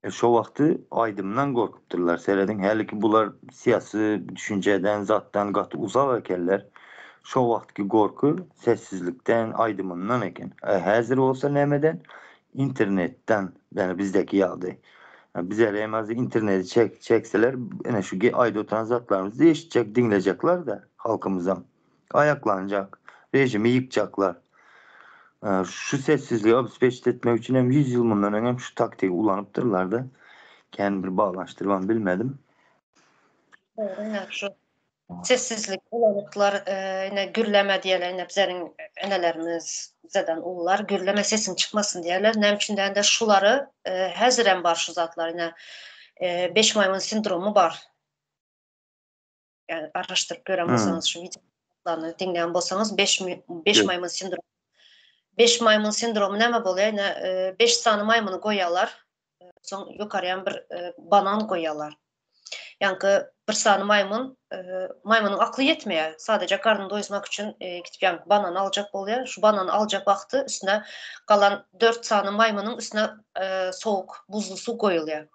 Speaker 2: E şo wagty aýdymdan gorkupdyrlar. Serediň häliki bular syýasy düşünjeden zatdan gaty uzak ekenler. Şo wagtky gorky sessizlikden aýdymyndan eken. E häzir bolsa nämeden? Internetden ýani bizdeki ýagdaý. Bize hem interneti çek çekseler ene şu aýdyp oturan zatlarymyzy eşitjek diňlejekler-de halkymyzam. Aýaklanjak. Režimi ýykjaklar. Şu sessizligi obespeçit etmek üçin hem 100 ýyl mundan öň hem şu taktigi ulanypdyrlar-da. Kän bir baglanyşdyrybam bilmedim.
Speaker 1: Dogry, ine şu sessizlik ulanypdylar, ine gürleme diýerler, ine bizleriň enelerimiz bizeden ulular gürleme sesiň çykmasyn diýerler. Näme üçin diýende şulary häzirem bar şu zatlar ine beş maýmyn sindromy bar. Yani araşdyryp gören bolsaňyz şu wideolaryny diňleýän bolsaňyz 5 5 maýmyn sindrom. 5 maýmyn sindromy näme bolýar? Ine 5 sany maýmyny goýýarlar. Soň ýokarýan bir banan goýýarlar. Ýaňky bir sany maýmyn maýmynyň akly ýetmeýär. Sadece garnyny doýuzmak üçin gidip ýaňky banany aljak bolýar. Şu banany aljak wagty üstüne galan 4 sany maýmynyň üstüne sowuk buzly suw goýulýar.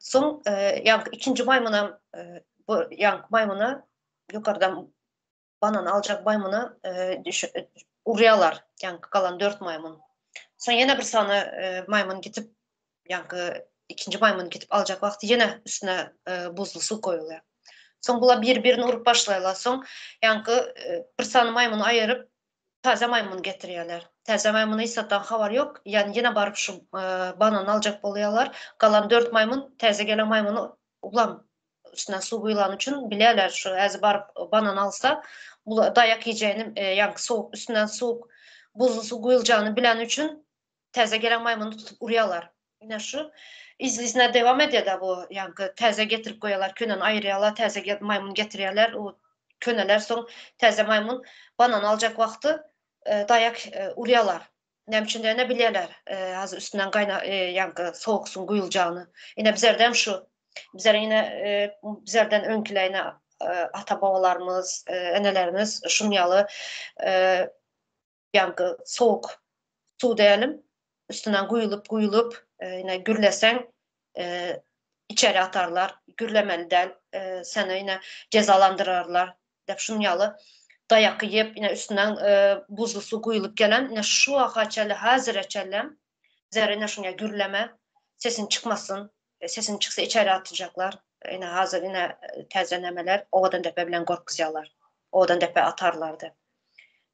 Speaker 1: Soň ýaňky ikinji maýmynam bu ýaňky maýmyna ýokardan banan aljak maýmyna urýarlar. Ýaňky galan 4 maýmyn. Soň ýene bir sany maýmyn gitip Ýaňky ikinji maýmyny gidip aljak wagty ýene üstüne buzly suw goýulýar. Soň bular bir-birini urup başlaýarlar. Soň ýaňky bir sany maýmyny aýyryp, täze maýmyn getirýärler. Täze maýmyny hiç zatdan habary ýok. Ýani ýene baryp şu banany aljak bolýarlar. Galan dört maýmyn täze gelen maýmyny ulam üstüne suw guýlany üçin bilýärler şu häzir baryp banan alsa bular daýak iýjegini ýaňky sowuk üstünden sowuk buzly suw guýuljagyny bileni üçin täze gelen maýmyny tutup urýarlar. Ine şu izli-izine dewam edýär-de bu ýaňky täze getirip goýýarlar, köneni aýyrýarlar, täze maýmyn getirýärler. O köneler soň täze maýmyn banan aljak wagty daýak urýarlar. Näme üçin diýende bilýärler, hazir üstünden gaýna ýaňky sowuk suwuň guýuljagyny. Ine bizerdem şu. Bizler ine bizlerden öňkiler ine ata-babalarymyz, enelerimiz şuny ýaly ýaňky sowuk suw dälim, üstünden guýulyp guýulyp ine gürleseň içeri atarlar, gürlemeli däl, seni ine jezalandyrarlar dep şunuň ýaly daýak iýip ine üstünden buzly suw guýulyp gelen ine şu waka çenli häzire çenlem bizler ine şuňa gürleme sesiň çykmasyn sesiň çyksa içeri atjaklar ine hazir ine täze nemeler owadan depe bilen gorkuzýarlar owadan depe atarlar dep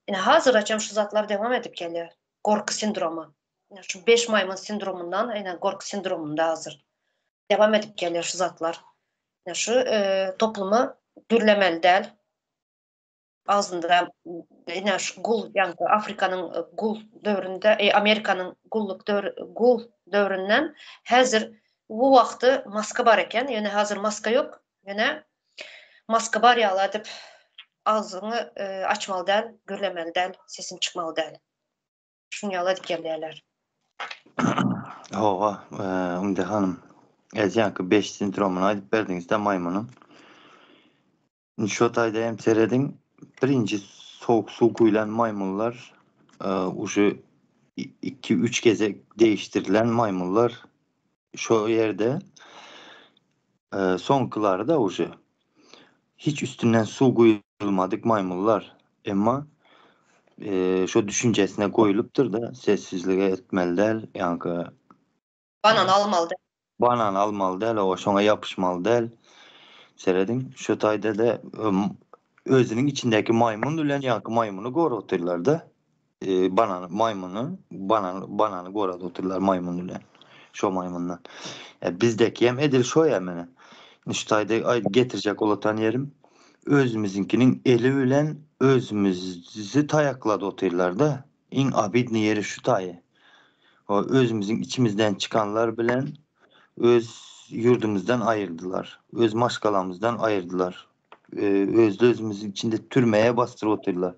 Speaker 1: ine haziraçam şu zatlar dewam edip gelýär gorky sindromy ine şu beş maýmyn sindromyndan ine gorky sindromynda hazir dewam edip gelýär şu zatlar ine şu toplumy gürlemeli däl Agzynda ine şu gul ýaňky Afrikanyň gul döwründe, e, Amerikanyň gulluk döwri, gul döwründen häzir bu wagty maska bar eken, ýöne häzir maska ýok. Ýöne maska bar ýaly edip agzyňy e, açmaly däl, gürlemeli däl, sesiň çykmaly däl. Şuny ýaly edip gelýärler.
Speaker 2: Hawa, Ümde hanym. Ýaňky 5 sindromyny aýdyp berdiňiz-de maýmynyň. Indi şo taýda hem serediň, birinji sowuk suw guýlan maýmynlar uje iki-üç gezek degişdirilen maýmynlar şo ýerde soňkylary-da uje hiç üstünden suw guýulmadyk maýmynlar. Emma şo düşünjesine goýlupdyr-da, sessizlige etmeli däl, ýaňky
Speaker 1: Banan almaly däl.
Speaker 2: Banan almaly däl, owa şoňa ýapyşmaly däl. Serediň, şu taýda-da özüniň içindäki maýmyn bilen ýaňky maýmyny gorap otyrlar-da. Banan maýmyny, banan banany gorap otyrlar maýmyn bilen. Şo maýmyndan. Bizdäki hem edil şo ýa mene. Şu taýda aý getirjek olatan ýerim özümiziňkiniň eli bilen özümizi taýaklady otyrlar-da. Iň obidnyý ýeri şu taýy. O özümiziň içimizden çykanlar bilen öz ýurdumyzdan aýyrdylar. Öz maşgalamyzdan aýyrdylar. Özli özümiziň içinde türmeye basdyryp otyrlar.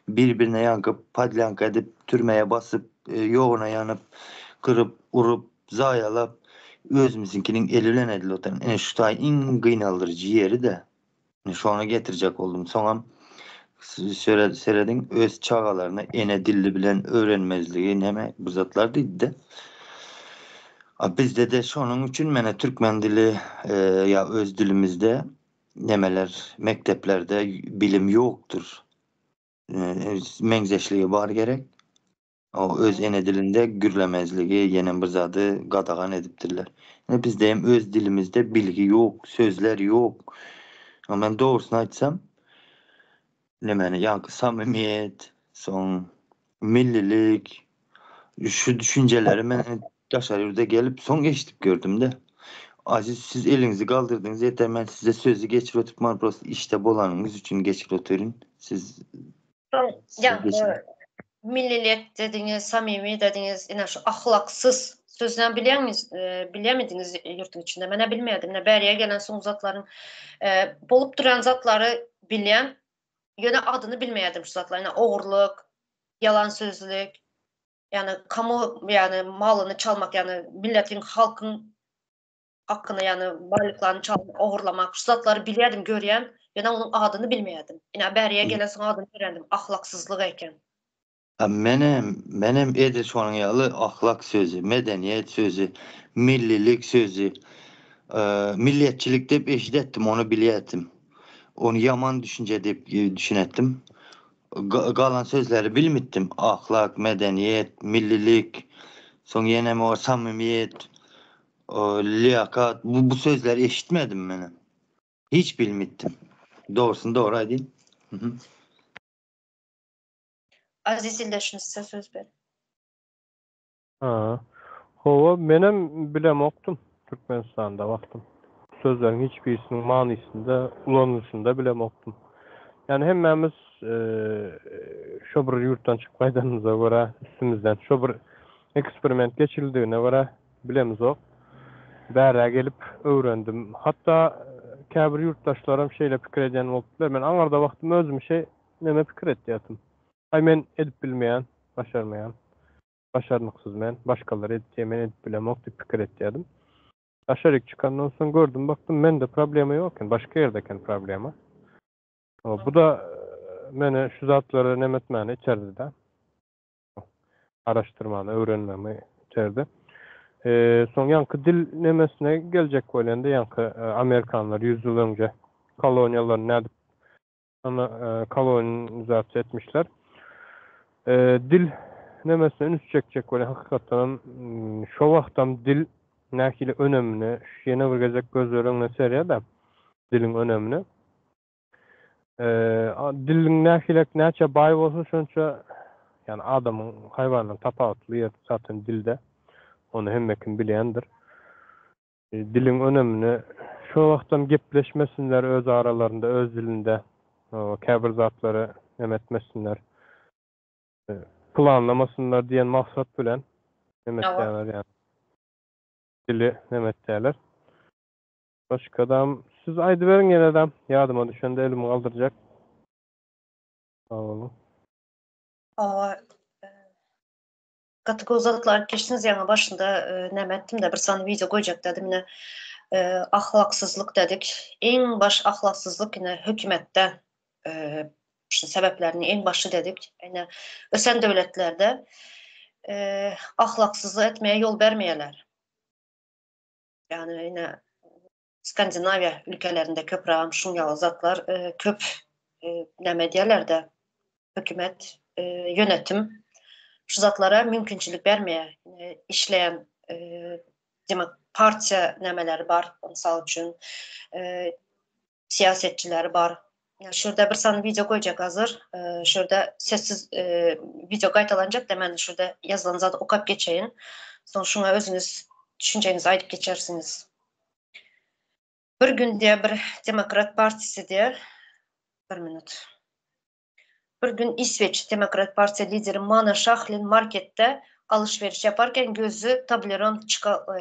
Speaker 2: Bir-birine ýaňky podlyanka edip türmeye basyp, ýoguna ýanyp, gyryp, urup, zaýalap özümiziňkiniň eli bilen edilip otyr. Ine şu taýy iň gynaldyryjy ýeri-de. Şony getirjek boldum. Soňam serediň öz çagalaryna ene dilli bilen öwrenmezligi neme bu zatlar diýdi-de. A bizde-de şonuň üçin mene türkmen dili ýa öz dilimizde nemeler mekdeplerde bilim ýokdur. Meňzeşligi bar gerek. O öz ene dilinde gürlemezligi ýene bir zady gadagan edipdirler. Ine bizde hem öz dilimizde bilgi ýok, sözler ýok. Men dogrusyny aýtsam, nemeni ýaňky samymyýet, soň millilik şu düşünjeleri men daşary ýurda gelip soň eşidip gördüm-de. Aziz siz eliňizi galdyrdyňyz ýeter men size sözi geçirip oturtman prosta işde bolanyňyz üçin geçirip otyryn. Siz
Speaker 1: Soň ýaňky millilik dediňiz, samimi dediňiz, ine şu ahlaksyz sözünem bilýäňiz, bilýärmidiňiz ýurduň içinde? Men-ä bilmeýärdim. Ine bäriýe gelen soň zatlaryň bolup durýan zatlary bilýän, ýöne adyny bilmeýärdim şu zatlaryň. Ine ogurlyk, ýalan sözlük, ýagny kamu, ýagny malyny çalmak, ýagny milletiň, halkyň hakyny ýagny baýlyklaryny çalmak, ogurlamak şu zatlary bilýärdim, görýän, ýöne onuň adyny bilmeýärdim. Ine bäriýe gelensoň adyny öwrendim, ahlaksyzlyk eken.
Speaker 2: A menem, menem edil şonuň ýaly ahlak sözi, medeniýet sözi, millilik sözi, milliýetçilik diýip eşidetdim, ony bilýärdim. Ony ýaman düşünje diýip düşünetdim. Galan sözleri bilmitdim, ahlak, medeniýet, millilik, soň ýenem o samymyýet. Liýakat bu bu sözleri eşitmedim menem. Hiç bilmitdim. Dogrusyny dogry aýdyn.
Speaker 1: Aziz ildeşimiz size söz ber.
Speaker 4: Ha. Hawa, menem bilemokdym Türkmenistanda wagtym. Sözleriň hiç birisiniň manysyny-da, ulanylyşyny-da bilemokdym. Ýani hemmämiz şo bir ýurtdan çykyp gaýdanymyza görä, üstümizden şo bir eksperiment geçirildigine görä bilemizok. Bärä gelip öwrendim. Hatda käbir ýurtdaşlarym şeýle pikir edýän bolup biler. Men aňyrda wagtym özüm şeý neme pikir etýärdim. Aý men edip bilmeýän, başarmaýan. Başarnyksyz men, başgalar edip diýe men edip bilemok diýip pikir etýärdim. Daşaryk çykandan soň gördüm bakdym mende problema ýok eken, başga ýerde eken problema. Bu da meni şu zatlary neme etmäne iterdi-de. Araşdyrmany, öwrenmemi iterdi. Soň ýaňky dil nemesine geljek bolýanda ýaňky amerikanlar 100 ýyl öňje koloniýalaryny nädip Ony kolonizasiýa etmişler. Dil nemesine üns çekjek bolýan hakykatdanam şo wagtam dil nähili önemini şu ýene bir gezek gözler öňüne serýär-de diliň önemini. Diliň nähilek näçe baý bolsa şonça ýani adamyň haýwandan tapawutly ýeri zaten dilde. Ony hemme kim bilýändir. Diliň önemini şo wagtam gepleşmesinler öz aralarynda öz dilinde käbir zatlary neme etmesinler planlamasynlar diýen maksat bilen neme etýärler ýani dili neme etýärler. Başgadam siz aýdyberiň ýenedem ýadyma düşende elimi galdyrjak. Sag boluň.
Speaker 1: Hawa Gaty gowy zatlar aýdyp geçdiňiz ýaňy başynda näme etdim-de bir sany wideo goýjak dedim ine ahlaksyzlyk dedik. Iň baş ahlaksyzlyk ine hökümetde şu sebäplerini iň başy dedik. Ine ösen döwletlerde ahlaksyzlyk etmeye ýol bermeýärler. Ýagny ine Skandinawiýa ülkelerinde köprägem şuň ýaly zatlar köp näme edýärler-de, hökümet, ýönetim şu zatlara mümkinçilik bermeýär. Işleýän demek partiýa nämeleri bar, mysal üçin, syýasetçileri bar. Şu ýerde bir sany wideo goýjak hazir. Şu ýerde sessiz wideo gaýtalanjak-da, men şu ýerde ýazylan zady okap geçeýin. Soň şuňa özüňiz düşünjeňizi aýdyp geçersiňiz. Bir gün diýe bir Demokrat partisi diýe bir minut. Bir gün İsveç Demokrat partiýa lideri Mana Şahlin marketde alışveriş yaparken gözü Toblerone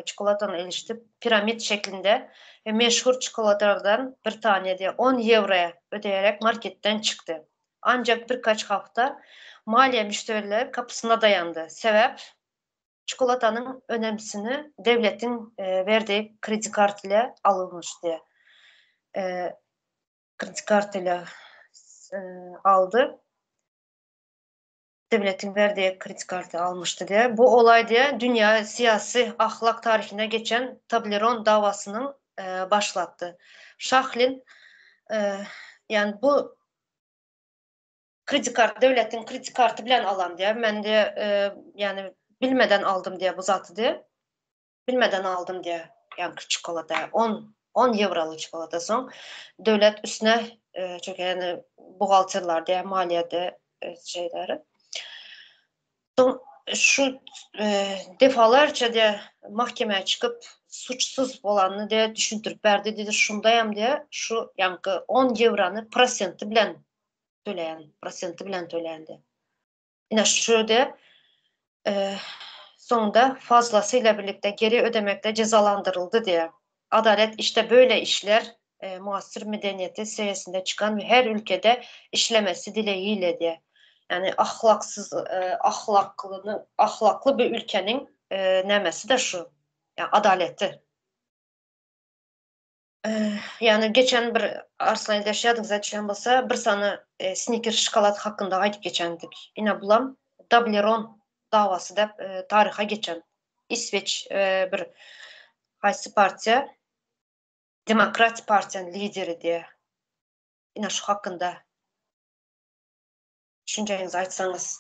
Speaker 1: çikolatany ilişdi. Piramid şeklinde ve meşhur çikolatalardan bir tane diye 10 ýewroya ödeyerek marketden çykdy. Ancak birkaç hafta maliye müşteriler kapısına dayandy. Sebäp Çikolatanyň önemsini döwletiň berdiği kredi kart ile alynmyş diye. Kredi kart ile aldy. Döwletiň berdiği kredi karty almyşdy diye. Bu olay diye dünýä syýasy ahlak taryhyna geçen Toblerone dawasynyň başlatdy. Şahlin ýani bu Kredi kart döwletiň kredi karty bilen alan diýýär. Men diýe ýani bilmeden aldym diýe bu zaty diýe. Bilmeden aldym diýe. Ýaňky çikolata 10 10 ýewroly çikolata soň döwlet üstüne çünki ýani buhgalterler diýe maliýede şeyleri. Soň şu defalarça diýe mahkemä çykyp suçsuz bolanyny diýe düşündirip berdi diýdi. Şundaýam diýe şu ýaňky 10 ýewrony prosenti bilen töleýän, prosenti bilen töleýän diýe. Ine şu ýerde soňunda fazlasy ile birlikde geri ödemekde jezalandyryldy diýe. Adalet işte böyle işler muasir medeniýeti seýesinde çykan we her ülkede işlemesi dilegiyle diýe. Ýagny ahlaksyz ahlaklyny ahlakly bir ülkeniň nämesi-de şu. Ýa adaleti. Ýagny geçen bir Arslan ildeş ýadyňyza düşen bolsa bir sany Snickers şokolad hakynda aýdyp geçendik. Ine bulam Toblerone dawasy dep taryha geçen. Isweç bir haýsy partiýa Demokrat partiýanyň lideri diýe. Ine şu hakynda düşünjeňizi aýtsaňyz.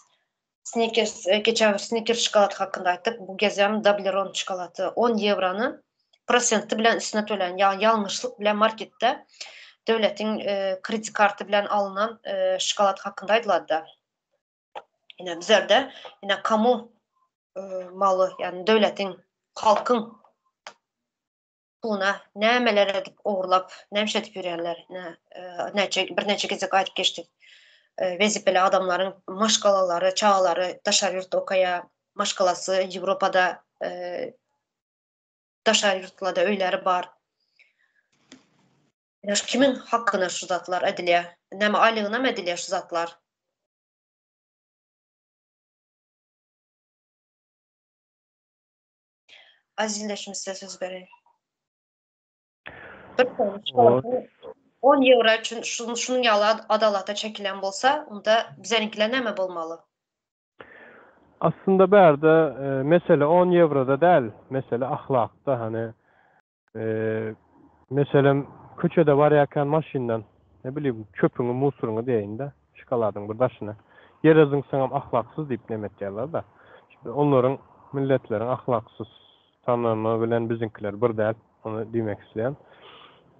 Speaker 1: Snickers geçen bir Snickers şokolady hakynda aýtdyk. Bu gezem Toblerone şokolady 10 ýewrony. Prosenti bilen üstüne tölän, ýagny ýalňyşlyk bilen marketde döwletiň kredit karty bilen alnan şokolad hakynda aýdylady-da. Ine bizlerde ine kamu maly, ýagny döwletiň, halkyň puluna nämeler edip ogurlap, näme edip ýörýärler. Ine näçe birnäçe gezek aýdyp geçdik. Wezipeli adamlaryň maşgalalary, çagalary daşary ýurtda okaýar, maşgalasy Ýewropada daşary ýurtlarda öýleri bar. Ýa kimiň hakyna şu zatlar edilýär? Näme aýlygynam edilýär şu zatlar? Aziz ildeşim size söz bereýin. Bir sany 10 ýewro üçin şunuň ýaly adalata çekilen bolsa, onda bizeniňkiler näme bolmaly?
Speaker 4: Aslynda bärde mesele on ýewroda däl, mesele ahlakda hany meselem köçede barýarkan maşyndan ne bileyim çöpüňi musuryňy diýeýin-de şokoladyň bir daşyny ýere zyňsaňam ahlaksyz diýip neme etýärler-de. Şimdi onlaryň milletleriň ahlaksyz tanamy bilen biziňkiler bir däl ony diýmek isleýän.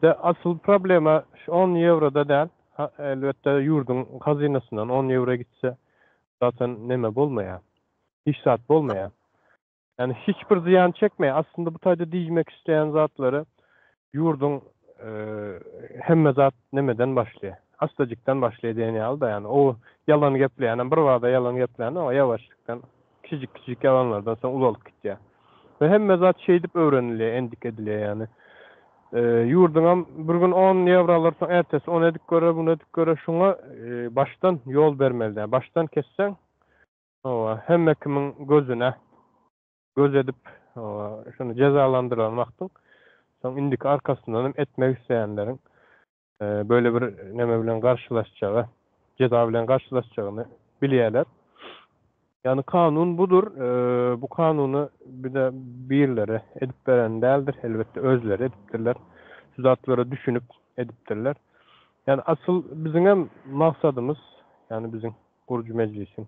Speaker 4: De asyl problema şu on ýewroda däl elbetde ýurduň hazynasyndan on ýewro gitse Zaten neme bolmaýar. Hiç zat bolmaýar. Ýani hiç bir zyýan çekmeýär. Aslynda bu taýda diýmek isleýän zatlary ýurduň hemme zat nemeden başlaýar. Astajykdan başlaýar diýen ýaly-da ýani o ýalan gepleýänem bir bada ýalan geplänok, ýawaşlykdan kiçijik-kiçijik ýalanlardan soň ulalyp gitýär. We hemme zat şeýdip öwrenilýär, endik edilýär ýani. Ýurduňam bir gün on ýewro alarsyň, ertesi ony edip görer, muny edip görer, şuňa başdan ýol bermeli däl. Başdan kesseň, hawa, hemme kimiň gözüne göz edip, hawa, şuny jezalandyran wagtyň, soň indiki arkasyndan hem etmek isleýänleriň böyle bir neme bilen garşylaşjagy, jeza bilen garşylaşjagyny bilýärler. Ýagny kanun budur. Bu kanuny bir-de birleri edip beren däldir, elbetde özleri edipdirler. Şu zatlara düşünip edipdirler. Ýagny asyl biziňem maksadymyz, ýagny biziň gurujy mejlisiň,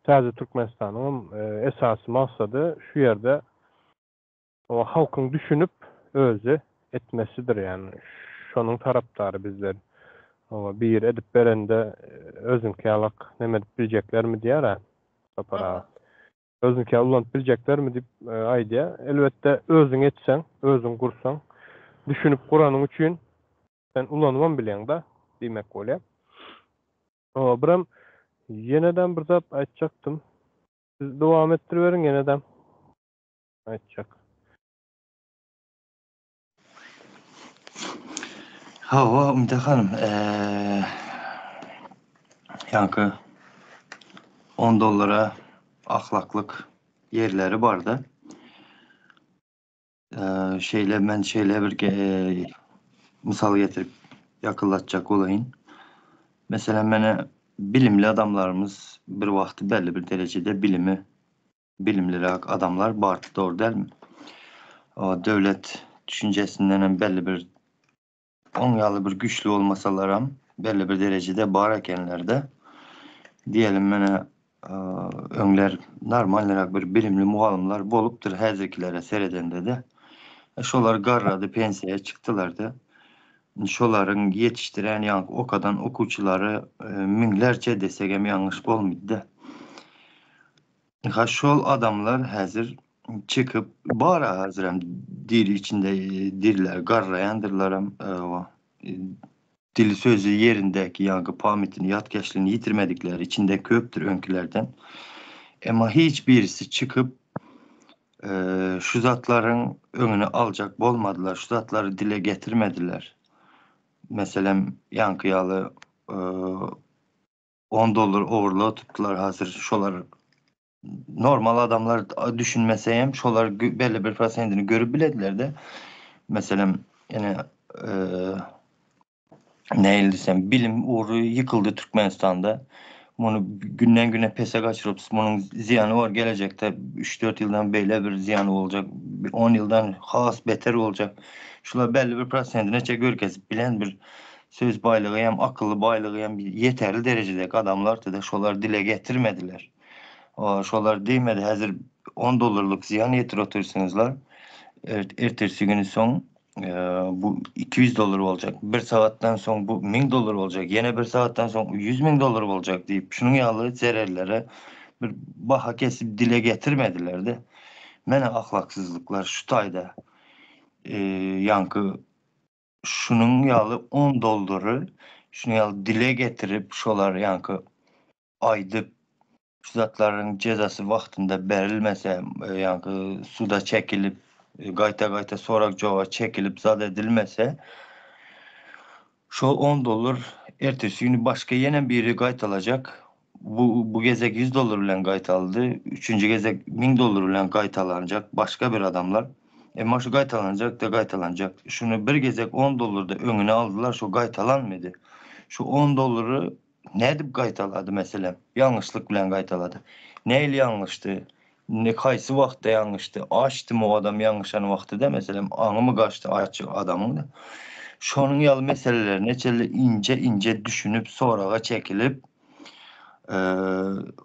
Speaker 4: täze Türkmenistanyňam esasy maksady şu ýerde halkyň düşünip özi etmesidir ýagny şonuň tarapdary bizler. Oňa biri edip berende özüňki ýalak neme edip biljeklermi diýer-ä Sapar aga. Özüňki ýaly ulanyp biljeklermi diýip aýdýar. Elbetde özüň etseň, özüň gursaň, düşünip guranyň üçin sen ulanybam bilýäň-da diýmek bolýar. Oňa birem ýenedem bir zat aýtjakdym. Siz dowam etdiriberiň ýenedem aýtjak.
Speaker 2: Hawa, Umyda hanym, ýaňky on dollara ahlaklyk ýerleri barda. Şeýle men şeýle bir mysal getirip ýakynlatjak bolaýyn. Meselem, mene bilimli adamlarymyz bir wagty belli bir derejede bilimi bilimliräk adamlar bardy, dogry dälmi? Döwlet düşünjesinden hem belli bir oň ýaly bir güýçli bolmasalaram belli bir derejede bar ekenler-de. Diýelim menä öňler normalnyrak bir bilimli mugallymlar bolupdyr häzirkilere seredende-de. Şolar garrady, pensiýa çykdylar-da. Şolaryň ýetişdiren ýaňky okadan okuwçylary müňlerçe desegem ýalňyş bolmydy-da. Ha şol adamlar häzir çykyp bara häzirem diri içinde diriler garraýandyrlaram dili sözi ýerindäki ýaňky pamitini ýatkeşligini ýitirmedikleri içinde köpdür öňkilerden. Emma hiç birisi çykyp şu zatlaryň öňüni aljak bolmadylar, şu zatlary dile getirmediler. Meselem ýaňky ýaly On dollar ogurlyga tutdular hazir şolar normal adamlar düşünmese hem şolar belli bir prosentini görüp biledilerde meselem ene nähili desem bilim ugry ýykyldy Türkmenistanda muny günden güne pese gaçyryp munuň zyýany bar gelejekde 3-4 ýyldan beýle bir zyýany boljak 10 ýyldan has beter boljak şular belli bir prosentine çe görkezip bilen bir Söz baýlygy hem, akyly baýlygy hem ýeterli derejedäki adamlardy-da, şolar dile getirmediler. Şolar diýmedi, häzir on dollarlyk zyýan ýetirip otyrsyňyzlar. Ertesi güni soň bu 200 dollar boljak. Bir sagatdan soň bu 1000 dollar boljak. Ýene bir sagatdan soň 100 mün dollar boljak diýip, şunuň ýaly zererlere bir baha kesip dile getirmediler-de. Mene ahlaksyzlyklar şu taýda. Ýaňky şunuň ýaly 10 dollary şunuň ýaly dile getirip, şolar ýaňky aýdyp, şu zatlaryň jezasy wagtynda berilmese, ýaňky suda çekilip, gaýta-gaýta sorag-jogaba çekilip zat edilmese, şol on dollar ertesi güni başga ýene biri gaýtalajak. Bu bu gezek ýüz dollar bilen gaýtaldy, üçünji gezek 1000 dollar bilen gaýtalanjak başga bir adamlar. Emma şu gaýtalanjak-da gaýtalanjak. Şuny bir gezek on dollarda öňüni aldylar, şo gaýtalanmady. Şu on dollary Nädip gaýtalady meselem? Ýalňyşlyk bilen gaýtalady. Nähili ýalňyşdy? Ne haýsy wagtda ýalňyşdy? Açdymy o adam ýalňyşan wagtyda meselem aňymy gaçdy aç adamyň da. Şonuň ýaly meselelerine çenli ince ince düşünip soraga çekilip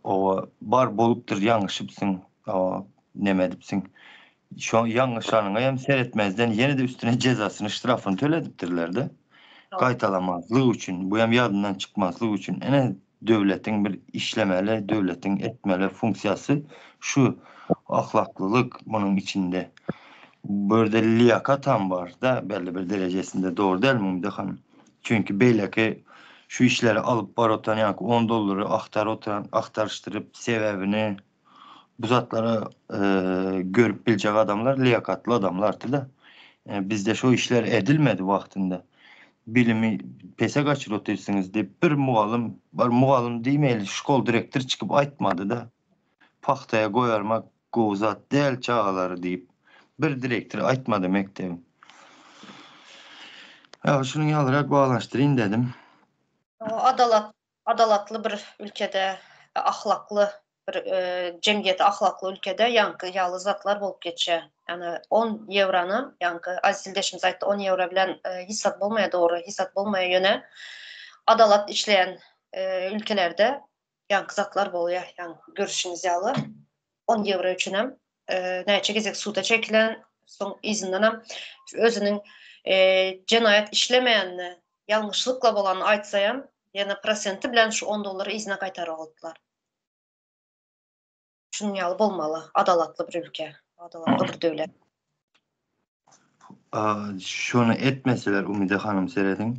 Speaker 2: owa bar bolupdyr ýalňyşypsyň owa neme edipsiň. Şo ýalňyşanyňa hem seretmezden ýene-de üstüne jezasyny ştrafyny töledipdirler-de. Gaýtalamazlyk üçin, bu hem ýadyndan çykmazlyk üçin. Ene döwletiň bir işlemeli, döwletiň etmeli funksiýasy şu ahlaklylyk munuň içinde. Bu ýerde liýakatam bar-da belli bir derejesinde dogry dälmi Umyda hanym? Çünki beýleki şu işleri alyp baryp oturan ýaňky on dollary agtaryp oturan, agtaryşdyryp sebäbini Bu zatlary görüp biljek adamlar liýakatly adamlardy-da. Bizde şo işler edilmedi wagtynda. Bilimi pese gaçyryp otyrsyňyz diýip bir mugallym, bar mugallym diýmeýli, şkol direktory çykyp aýtmady-da. Pagtaýa goýarmak gowy zat däl çagalary diýip bir direktor aýtmady mekdebiň. Ýa şunuň ýalyrak baglanyşdyryn dedim.
Speaker 1: Adalat Adalatly bir ülkede, ahlakly bir jemgyýeti ahlakly ülkede ýaňky ýaly zatlar bolup geçýär. Ýagny on ýewrony, ýaňky Aziz ildeşimiz aýtdy, on ýewro bilen hiç zat bolmaýar, dogry, hiç zat bolmaýar, ýöne adalat işleýän ülkelerde ýaňky zatlar bolýar, ýaňky görüşümiz ýaly on ýewro üçinem näçe gezek suda çekilen, soň yzyndanam özüniň jenaýat işlemeýänini Ýalňyşlykla bolanyny aýtsaýam, ýene prosenti bilen şu on dollary yzyna gaýtaryp aldylar. Şunuň ýaly bolmaly, adalatly bir ülke, adalatly bir döwlet.
Speaker 2: Şony etmeseler Umyda hanym serediň.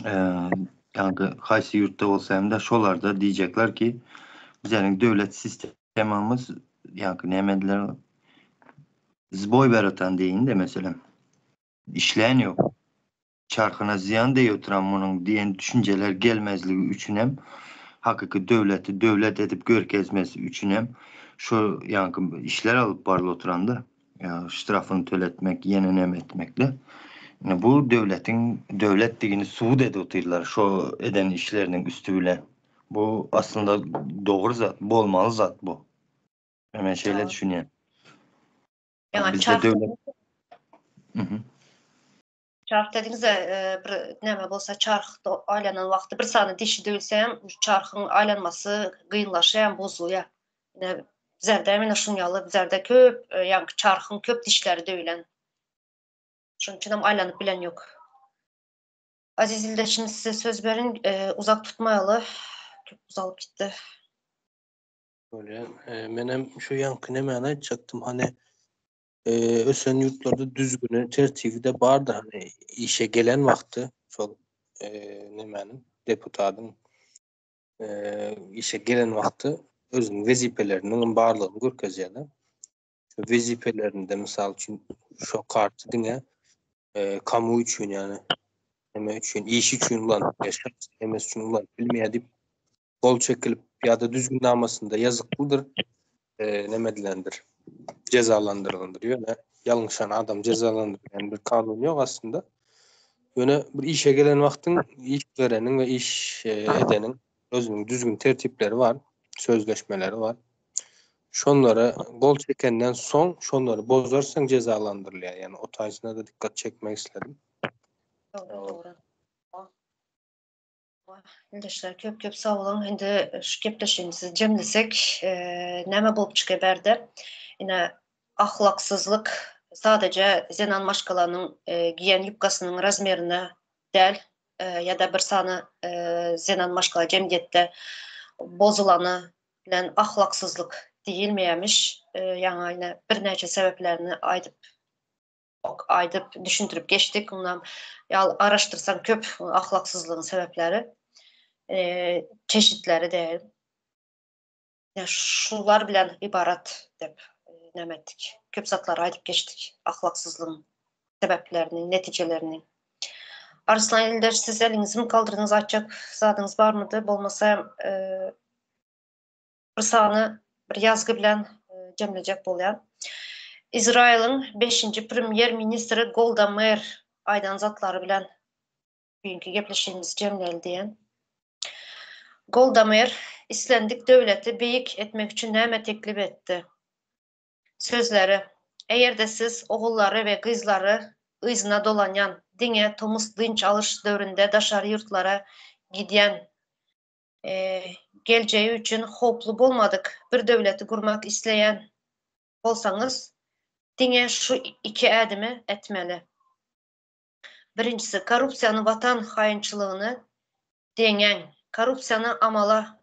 Speaker 2: Ýa-da haýsy ýurtda bolsa hem-de şolarda diýjekler ki, bizeniň döwlet sistemamyz ýa-da näme diýler zboý beratan diýin-de meselem. Işlän ýok. Çarhyna zyýan deý oturan munuň diýen düşünjeler gelmezligi üçinem, hakyky döwleti döwlet edip görkezmesi üçinem şo ýaňky işler alyp baryl oturanda, ştrafyny töletmek, ýene neme etmekle. Ine bu döwletiň döwletdigini subut edip otyrlar şo eden işleriniň üsti bilen. Bu aslynda dogry zat, bolmaly zat bu. Men şeýle düşünýän.
Speaker 1: Bizde döwlet Çarh dediňiz-de, bir näme bolsa çarh aýlanan wagty bir sany dişi döwülse hem çarhyň aýlanmasy gynlaşýar hem bozulýar. Ine bizlerde hem ine şuň ýaly bizlerde köp ýaňky çarhyň köp dişleri döwülen. Şonuň üçin hem aýlanyp bilen ýok. Aziz ildeşim size söz berin, uzak tutmaýaly. Köp uzalyp gitdi.
Speaker 5: Bolýar. Menem şu ýaňky nemäni aýtjakdym, hany ösen ýurtlarda düzgüni, tertibi-de bardyr. Hany işe gelen wagty şol nemäniň, deputatyň işe gelen wagty özüniň wezipeleriniň barlygyny görkezýär-de. Şo wezipelerinde mysal üçin şo karty diňe kamu üçin ýagny neme üçin, iş üçin ulanyp, şahsy nemesi üçin ulanyp bilmeýär diýip gol çekilip ýa-da düzgünnamasynda ýazyklydyr, neme edilendir, jezalandyrylandyr. Ýöne ýalňyşan adam jezalandyrylýan bir kanun ýok aslynda. Ýöne bir işe gelen wagtyň iş bereniň we iş edeniň özüniň düzgün tertipleri bar, sözleşmeleri bar. Şonlara gol çekenden soň şonlary bozarsaň jezalandyrylýar. Ýani o taýsyna-da dikkat çekmek isledim.
Speaker 1: Dogry, dogry. Ildeşler köp köp sag boluň. Indi şu gepleşigimizi jemlesek, näme bolup çykyberdi? Ine ahlaksyzlyk Sadaja zenan maşgalanyň giýen ýubkasynyň razmerine däl ýa-da bir sany zenan maşgala jemgyýetde bozulany bilen ahlaksyzlyk diýilmeýärmiş. Ýaňy ine birnäçe sebäplerini aýdyp aýdyp düşündirip geçdik. Ondan ýaly araşdyrsaň köp ahlaksyzlygyň sebäpleri, çeşitleri däl. Şular bilen ybarat dep näme etdik. Köp zatlary aýdyp geçdik. Ahlaksyzlygyň sebäplerini, netijelerini. Arslan ildeş siz eliňizi mi galdyrdyňyz aýtjak zadyňyz barmydy? Bolmasa bir sany bir ýazgy bilen jemlejek bolýan. Izraýylyň beşinji premýer ministri Golda Meir aýdan zatlary bilen bugünkü gepleşigimizi jemläli diýen. Golda Meir islendik döwleti beýik etmek üçin näme teklip etdi? Sözleri, Eger-de siz ogullary we gyzlary yzyna dolanýan, diňe tomus dynç alyş döwründe daşary ýurtlara gidýän geljegi üçin howply bolmadyk bir döwleti gurmak isleýän bolsaňyz, diňe şu iki ädimi ätmeli. Birinjisi, korrupsiýany watan haýynçylygyny deňäň. Korrupsiýany amala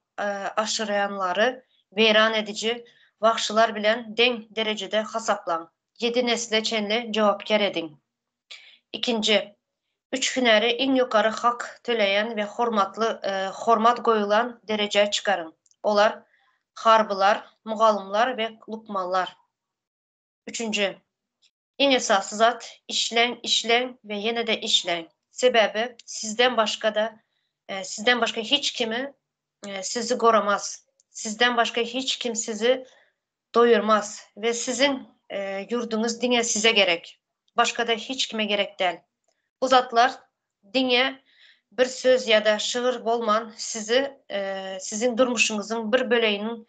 Speaker 1: aşyrýanlary weýran ediji wagşylar bilen deň derejede hasaplaň. Ýedi nesle çenli jogapkär ediň. Ikinji, üç hünäri iň ýokary hak töleýän we hormatly hormat goýulan derejä çykaryň. Olar, harbylar, mugallymlar we lukmanlar. Üçünji, Iň esasy zat, işläň, işläň we ýene-de işläň. Sebäbi sizden başga-da, sizden başga hiç kimi sizi goramaz. Sizden başga hiç kim sizi doýurmaz we siziň ýurduňyz diňe size gerek. Başga-da hiç kime gerek däl. Bu zatlar diňe bir söz ýa-da şygyr bolman, sizi siziň durmuşyňyzyň bir böleginiň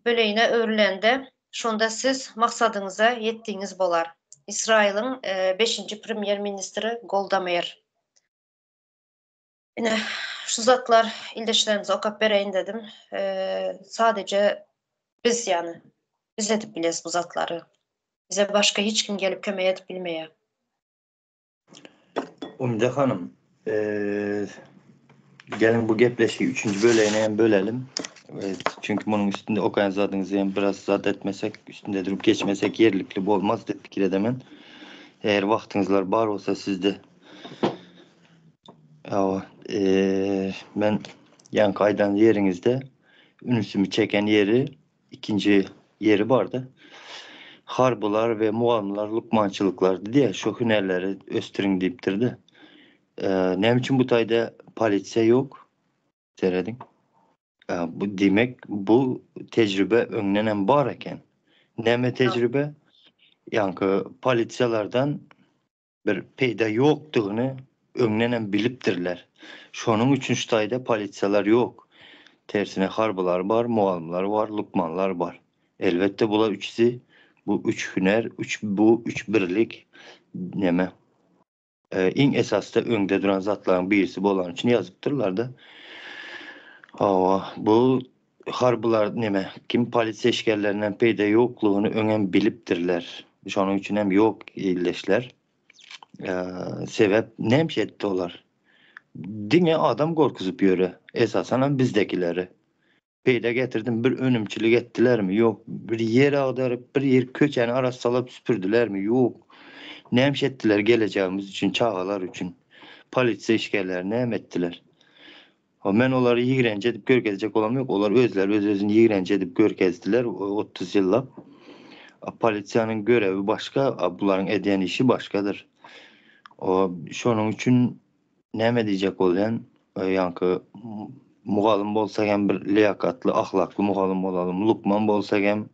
Speaker 1: bölegine öwrülende, şonda siz maksadyňyza ýetdigiňiz bolar. Ysraýylyň beşinji premýer-ministri Golda Meir. Ine, şu zatlar ildeşlerimize okap bereýin dedim. Sadece biz ýany, biz edip bileris bu zatlary. Bize başga hiç kim gelip kömek edip bilmeýär.
Speaker 2: Umyda hanym, geliň bu gepleşigi üçünji bölegine hem bölelim. Çünki munuň üstünde okaýan zadyňyzy hem biraz zat etmesek, üstünde durup geçmesek ýerlikli bolmaz diýip pikir edemen. Eger wagtyňyzlar bar bolsa sizde. Hawa, men ýaňky aýdan ýeriňizde ünsümi çeken ýeri Ikinji ýeri bardy. Harbylar we mugallymlar lukmançylyklardy diýýär, şo hünärleri ösdüriň diýipdir-de. Näme üçin bu taýda polisiýa ýok? Serediň. Bu diýmek, bu tejribe öňden hem bar eken. Näme tejribe? Ýaňky polisiýalardan bir peýda ýokdugyny öňden hem bilipdirler. Şonuň üçin şu taýda polisiýalar ýok. Tersine harbylar bar, mugallymlar bar, lukmanlar bar. Elbetde bular üçüsi bu üç hünär, üç bu üç birlik neme iň esasda öňde duran zatlaryň birisi bolany üçin ýazypdyrlar-da. Hawa, bu harbylar neme kim polisiýa işgärlerinden peýda ýoklugyny öňem bilipdirler. Şonuň üçin hem ýok ildeşler. Sebäp näme etdi olar? Diňe adam gorkuzyp ýöre. Esasan hem bizdekileri. Peýda getirdim bir önümçilik etdilermi? Ýok. Bir ýer agdaryp, bir ýer köçäni arassalap süpürdilermi? Ýok. Näme etdiler gelejegimiz üçin, çagalar üçin? Polisiýa işgärleri näme etdiler? Men olary ýigrenji edip görkezjek bolam ýok. Olar özleri öz-özüni ýigrenji edip görkezdiler 30 ýyllap. Polisiýanyň görewi başga, bularyň edýän işi başgadyr. O şonuň üçin näme diýjek bolýan, ýaňky mugallym bolsak hem bir liýakatly, ahlakly mugallym bolalym, lukman bolsak hem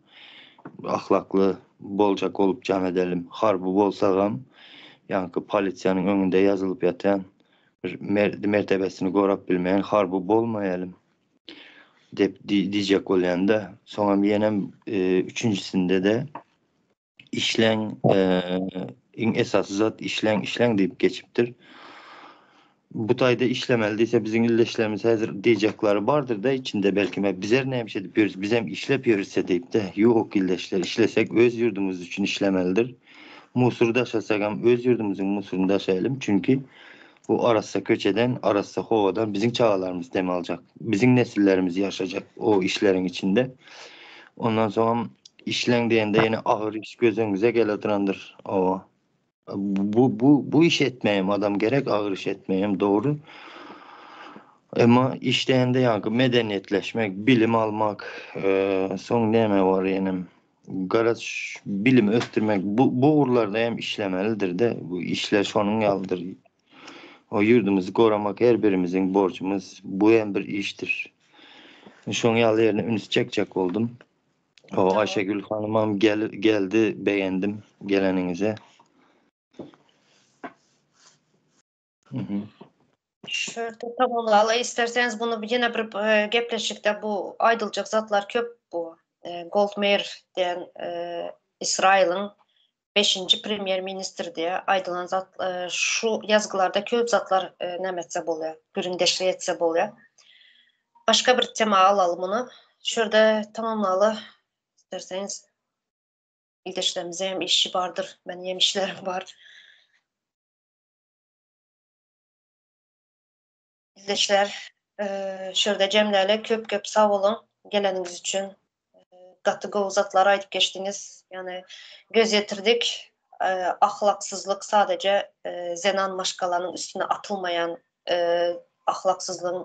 Speaker 2: ahlakly boljak bolup jan edelim, harby bolsagam ýaňky polisiýanyň öňünde ýazylyp ýatýan Bir mertebesini gorap bilmeýän harby bolmaýalym dep diýjek bolýanda, soňam ýenem üçünjisinde-de işläň, iň esasy zat işläň, işläň diýip geçipdir. Bu taýda işlemeli diýse biziň ildeşlerimiz häzir diýjekleri bardyr-da içinde belki bizler näme iş edip ýörüs, bizem işläp ýörüs-de diýip-de. Ýok ildeşler, işlesek öz ýurdumyz üçin işlemelidir. Musur daşasagam öz ýurdumyzyň musuryny daşaýalym, çünki bu arassa köçeden, arassa howadan biziň çagalarymyz dem aljak, biziň nesillerimiz ýaşajak o işleriň içinde. Ondan soňam işleň diýende ýene agyr iş göz öňüňize gele durandyr. Owa. Bu bu bu iş etmeýem adam gerek, agyr iş etmeýem dogry. Emma iş diýende ýaňky medeniýetleşmek, bilim almak, soň näme bar ýenem? Garaz bilimi ösdürmek bu bu ugurlarda hem işlemelidir-de. Bu işler şonuň ýalydyr. O ýurdumyzy goramak her birimiziň borjumyz. Bu hem bir işdir. Şoň ýaly ýerine üns çekjek boldum. O Ayşegül hanymam gel geldi begendim geleniňize.
Speaker 1: Şurada tamamlaly isterseniz bunu ýene bir e, gepleşikde bu aýdyljak zatlar köp bu. E, Goldmeir diýen e, Israiliň 5-nji premýer ministr diýe aýdylan zat e, şu ýazgylarda köp zatlar e, näme etse bolýar, gürrüňdeşlik etse bolýar. Başga bir tema alaly muny. Şurada tamamlaly isterseniz. Ildeşlerimize hem işi bardyr, benim hem işlerim bar. Ildeşler, e, şurada jemläli köp köp sag boluň geleniňiz üçin. E, gaty gowy zatlar aýdyp geçdiňiz. Ýani göz ýetirdik. E, ahlaksyzlyk sadece e, zenan maşgalanyň üstüne atylmaýan e, ahlaksyzlygyň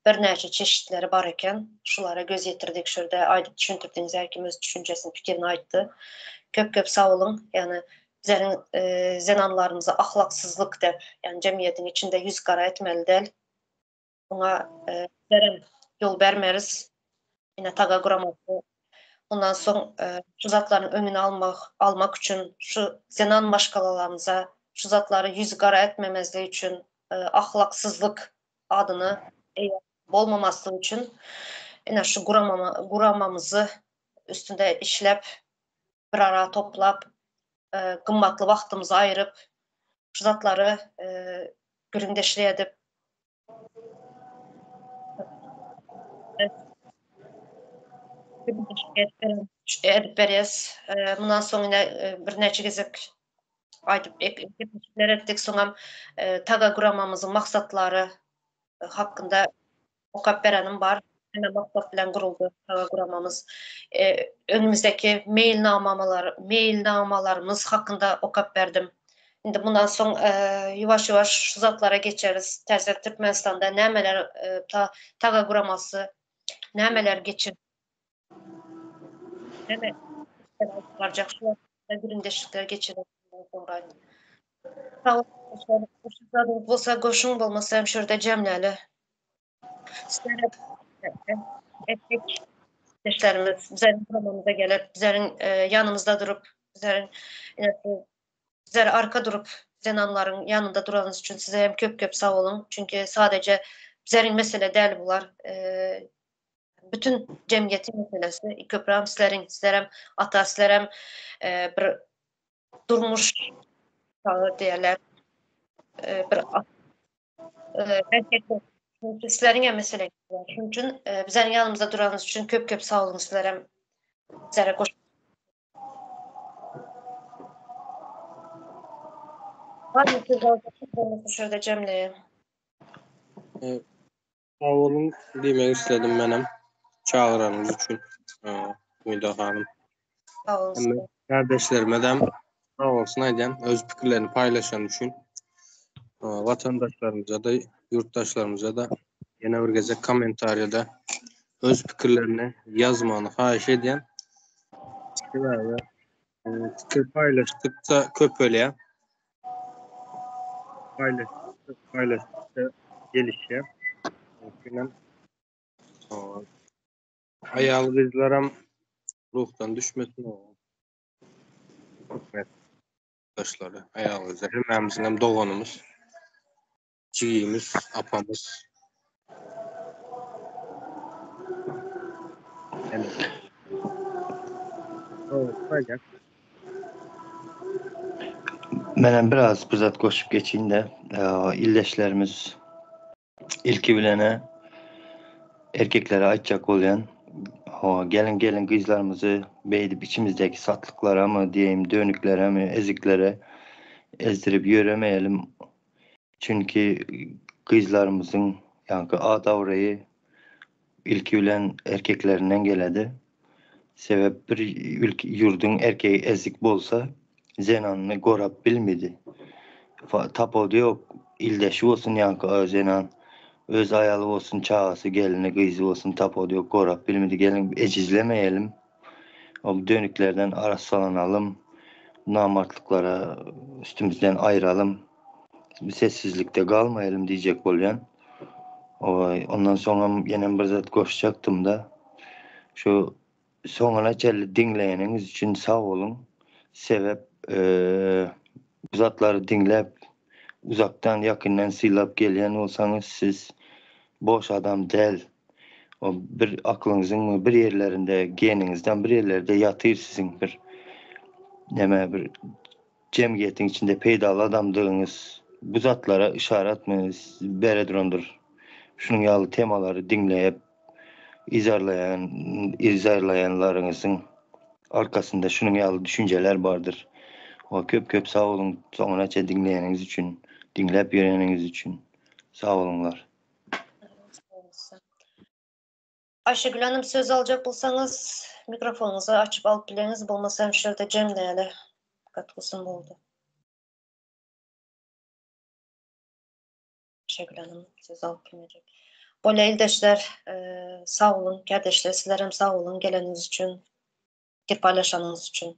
Speaker 1: birnäçe çeşitleri bar eken. Şulara göz ýetirdik. Şurada aýdyp düşündirdiňiz. Her kim öz düşünjesini, pikirini aýtdy. Köp köp sag boluň. Ýani bizleriň e, zenanlarymyza ahlaksyzlyk dep, ýani jemgyýetiň içinde ýüz gara etmeli däl. Muňa e, bizlerem ýol bermeris. Ine taga guramasy Ondan soň e, şu zatlaryň öňüni almak almak üçin şu zenan maşgalalarymyza şu zatlary ýüz gara etmemezlik üçin e, ahlaksyzlyk adyny eýe bolmamaslyk üçin ine şu guramama guramamyzy üstünde işläp bir ara toplap e, gymmatly wagtymyzy aýyryp şu zatlary e, gürrüňdeşlik edip edip berýäs. Mundan soň ine birnäçe gezek aýdyp gepleşikler etdik. Soňam TAGA guramamyzyň maksatlary hakynda okap berenim bar. Näme maksat bilen guruldy TAGA guramamyz. Öňümizdäki meýilnamamalar, meýilnamalarymyz hakynda okap berdim. Indi mundan soň ýuwaş-ýuwaş şu zatlara geçeris. Täze Türkmenistanda nämeler TAGA guramasy nämeler geçir Näme barjak şu gürrüňdeşlikler geçirer soňra. Sag boluň. Bolsa goşuň bolmasa hem şu ýerde jemläli. Sizlere erkek kardeşlerimiz bizleriň guramamyza gelip, bizleriň ýanymyzda durup, bizleriň bizlere arka durup, zenanlaryň ýanynda duranyňyz üçin size hem köp köp sag boluň. Çünki sadece bizleriň mesele däl bular. Bütün jemgyýetiň meselesi. Köprägem sizleriň, sizlerem ata, sizlerem bir durmuş diýerler. Bir Sizleriň hem mesele bar. Şonuň üçin bizleriň ýanymyzda duranyňyz üçin köp köp sag boluň sizlerem. Bizlere goş Barmy söz aljak bolmasa şu ýerde jemleýin.
Speaker 5: Sag boluň diýmek isledim menem çagyranyňyz üçin Umyda hanym.
Speaker 1: Sag boluň.
Speaker 5: Kardeşlerime-dem sag bolsun aýdýan öz pikirlerini paýlaşany üçin. Watandaşlarymyza-da, ýurtdaşlarymyza-da ýene bir gezek kommentariýada öz pikirlerini ýazmagyny haýyş edýän. Sebäbi pikir paýlaşdykça köpelýär. Paýlaşdykça, paýlaşdykça gelişýär. Şonuň Aýal gyzlaram ruhdan düşmesin o. Daşlary, aýal gyzlar hemmämiziň hem doganymyz, jigimiz, apamyz.
Speaker 2: Menem biraz bir zat goşup geçeyim-de, ildeşlerimiz Ilki bilene erkeklere aýtjak bolýan. Hawa, geliň gelin gyzlarymyzy beýdip içimizdäki satlyklaramy diýeýin, dönükleremi, eziklere ezdirip ýöremeýelim. Çünki gyzlarymyzyň ýaňky at-abraýy ilki bilen erkeklerinden geledi. Sebäp bir ýurduň erkegi ezik bolsa, zenanyny gorap bilmedi. Tapawudy ýok, ildeşi bolsun ýaňky zenan, öz aýaly bolsun, çagasy, gelini, gyzy bolsun tapawudy ýok, gorap bilmedi. Geliň ejizlemeýelim, ol dönüklerden arassalanalym, namartlyklara üstümizden aýyralym, sessizlikde galmaýalym diýjek bolýan. Oý, ondan soňam ýenem bir zat goşjakdym-da. Şu soňuna çenli diňleýäniňiz üçin sag boluň. Sebäp bu zatlary diňläp, uzakdan, ýakyndan sylap gelýän bolsaňyz, siz boş adam däl. O bir aklyňyzyň bir ýerlerinde, geniňizden bir ýerlerde ýatyr siziň bir näme bir jemgyýetiň içinde peýdaly adamdygyňyz bu zatlara yşaratmy bere durandyr. Şunuň ýaly temalary diňleýip yzarlaýan yzarlaýanlaryňyzyň arkasynda şunuň ýaly düşünjeler bardyr. Oňa köp köp sag boluň soňunaça diňleýäniňiz üçin, diňläp ýöreniňiz üçin. Sag boluňlar.
Speaker 1: Aýşegül hanym söz aljak bolsaňyz mikrofonyňyzy açyp alyp bileňiz bolmasa hem şu ýerde jemläli. Gaty uzyn boldy. Aýşegül hanym söz alyp bilmejek. Bolýa ildeşler sag boluň kärdeşler sizlerem sag boluň geleniňiz üçin pikir paýlaşanyňyz üçin.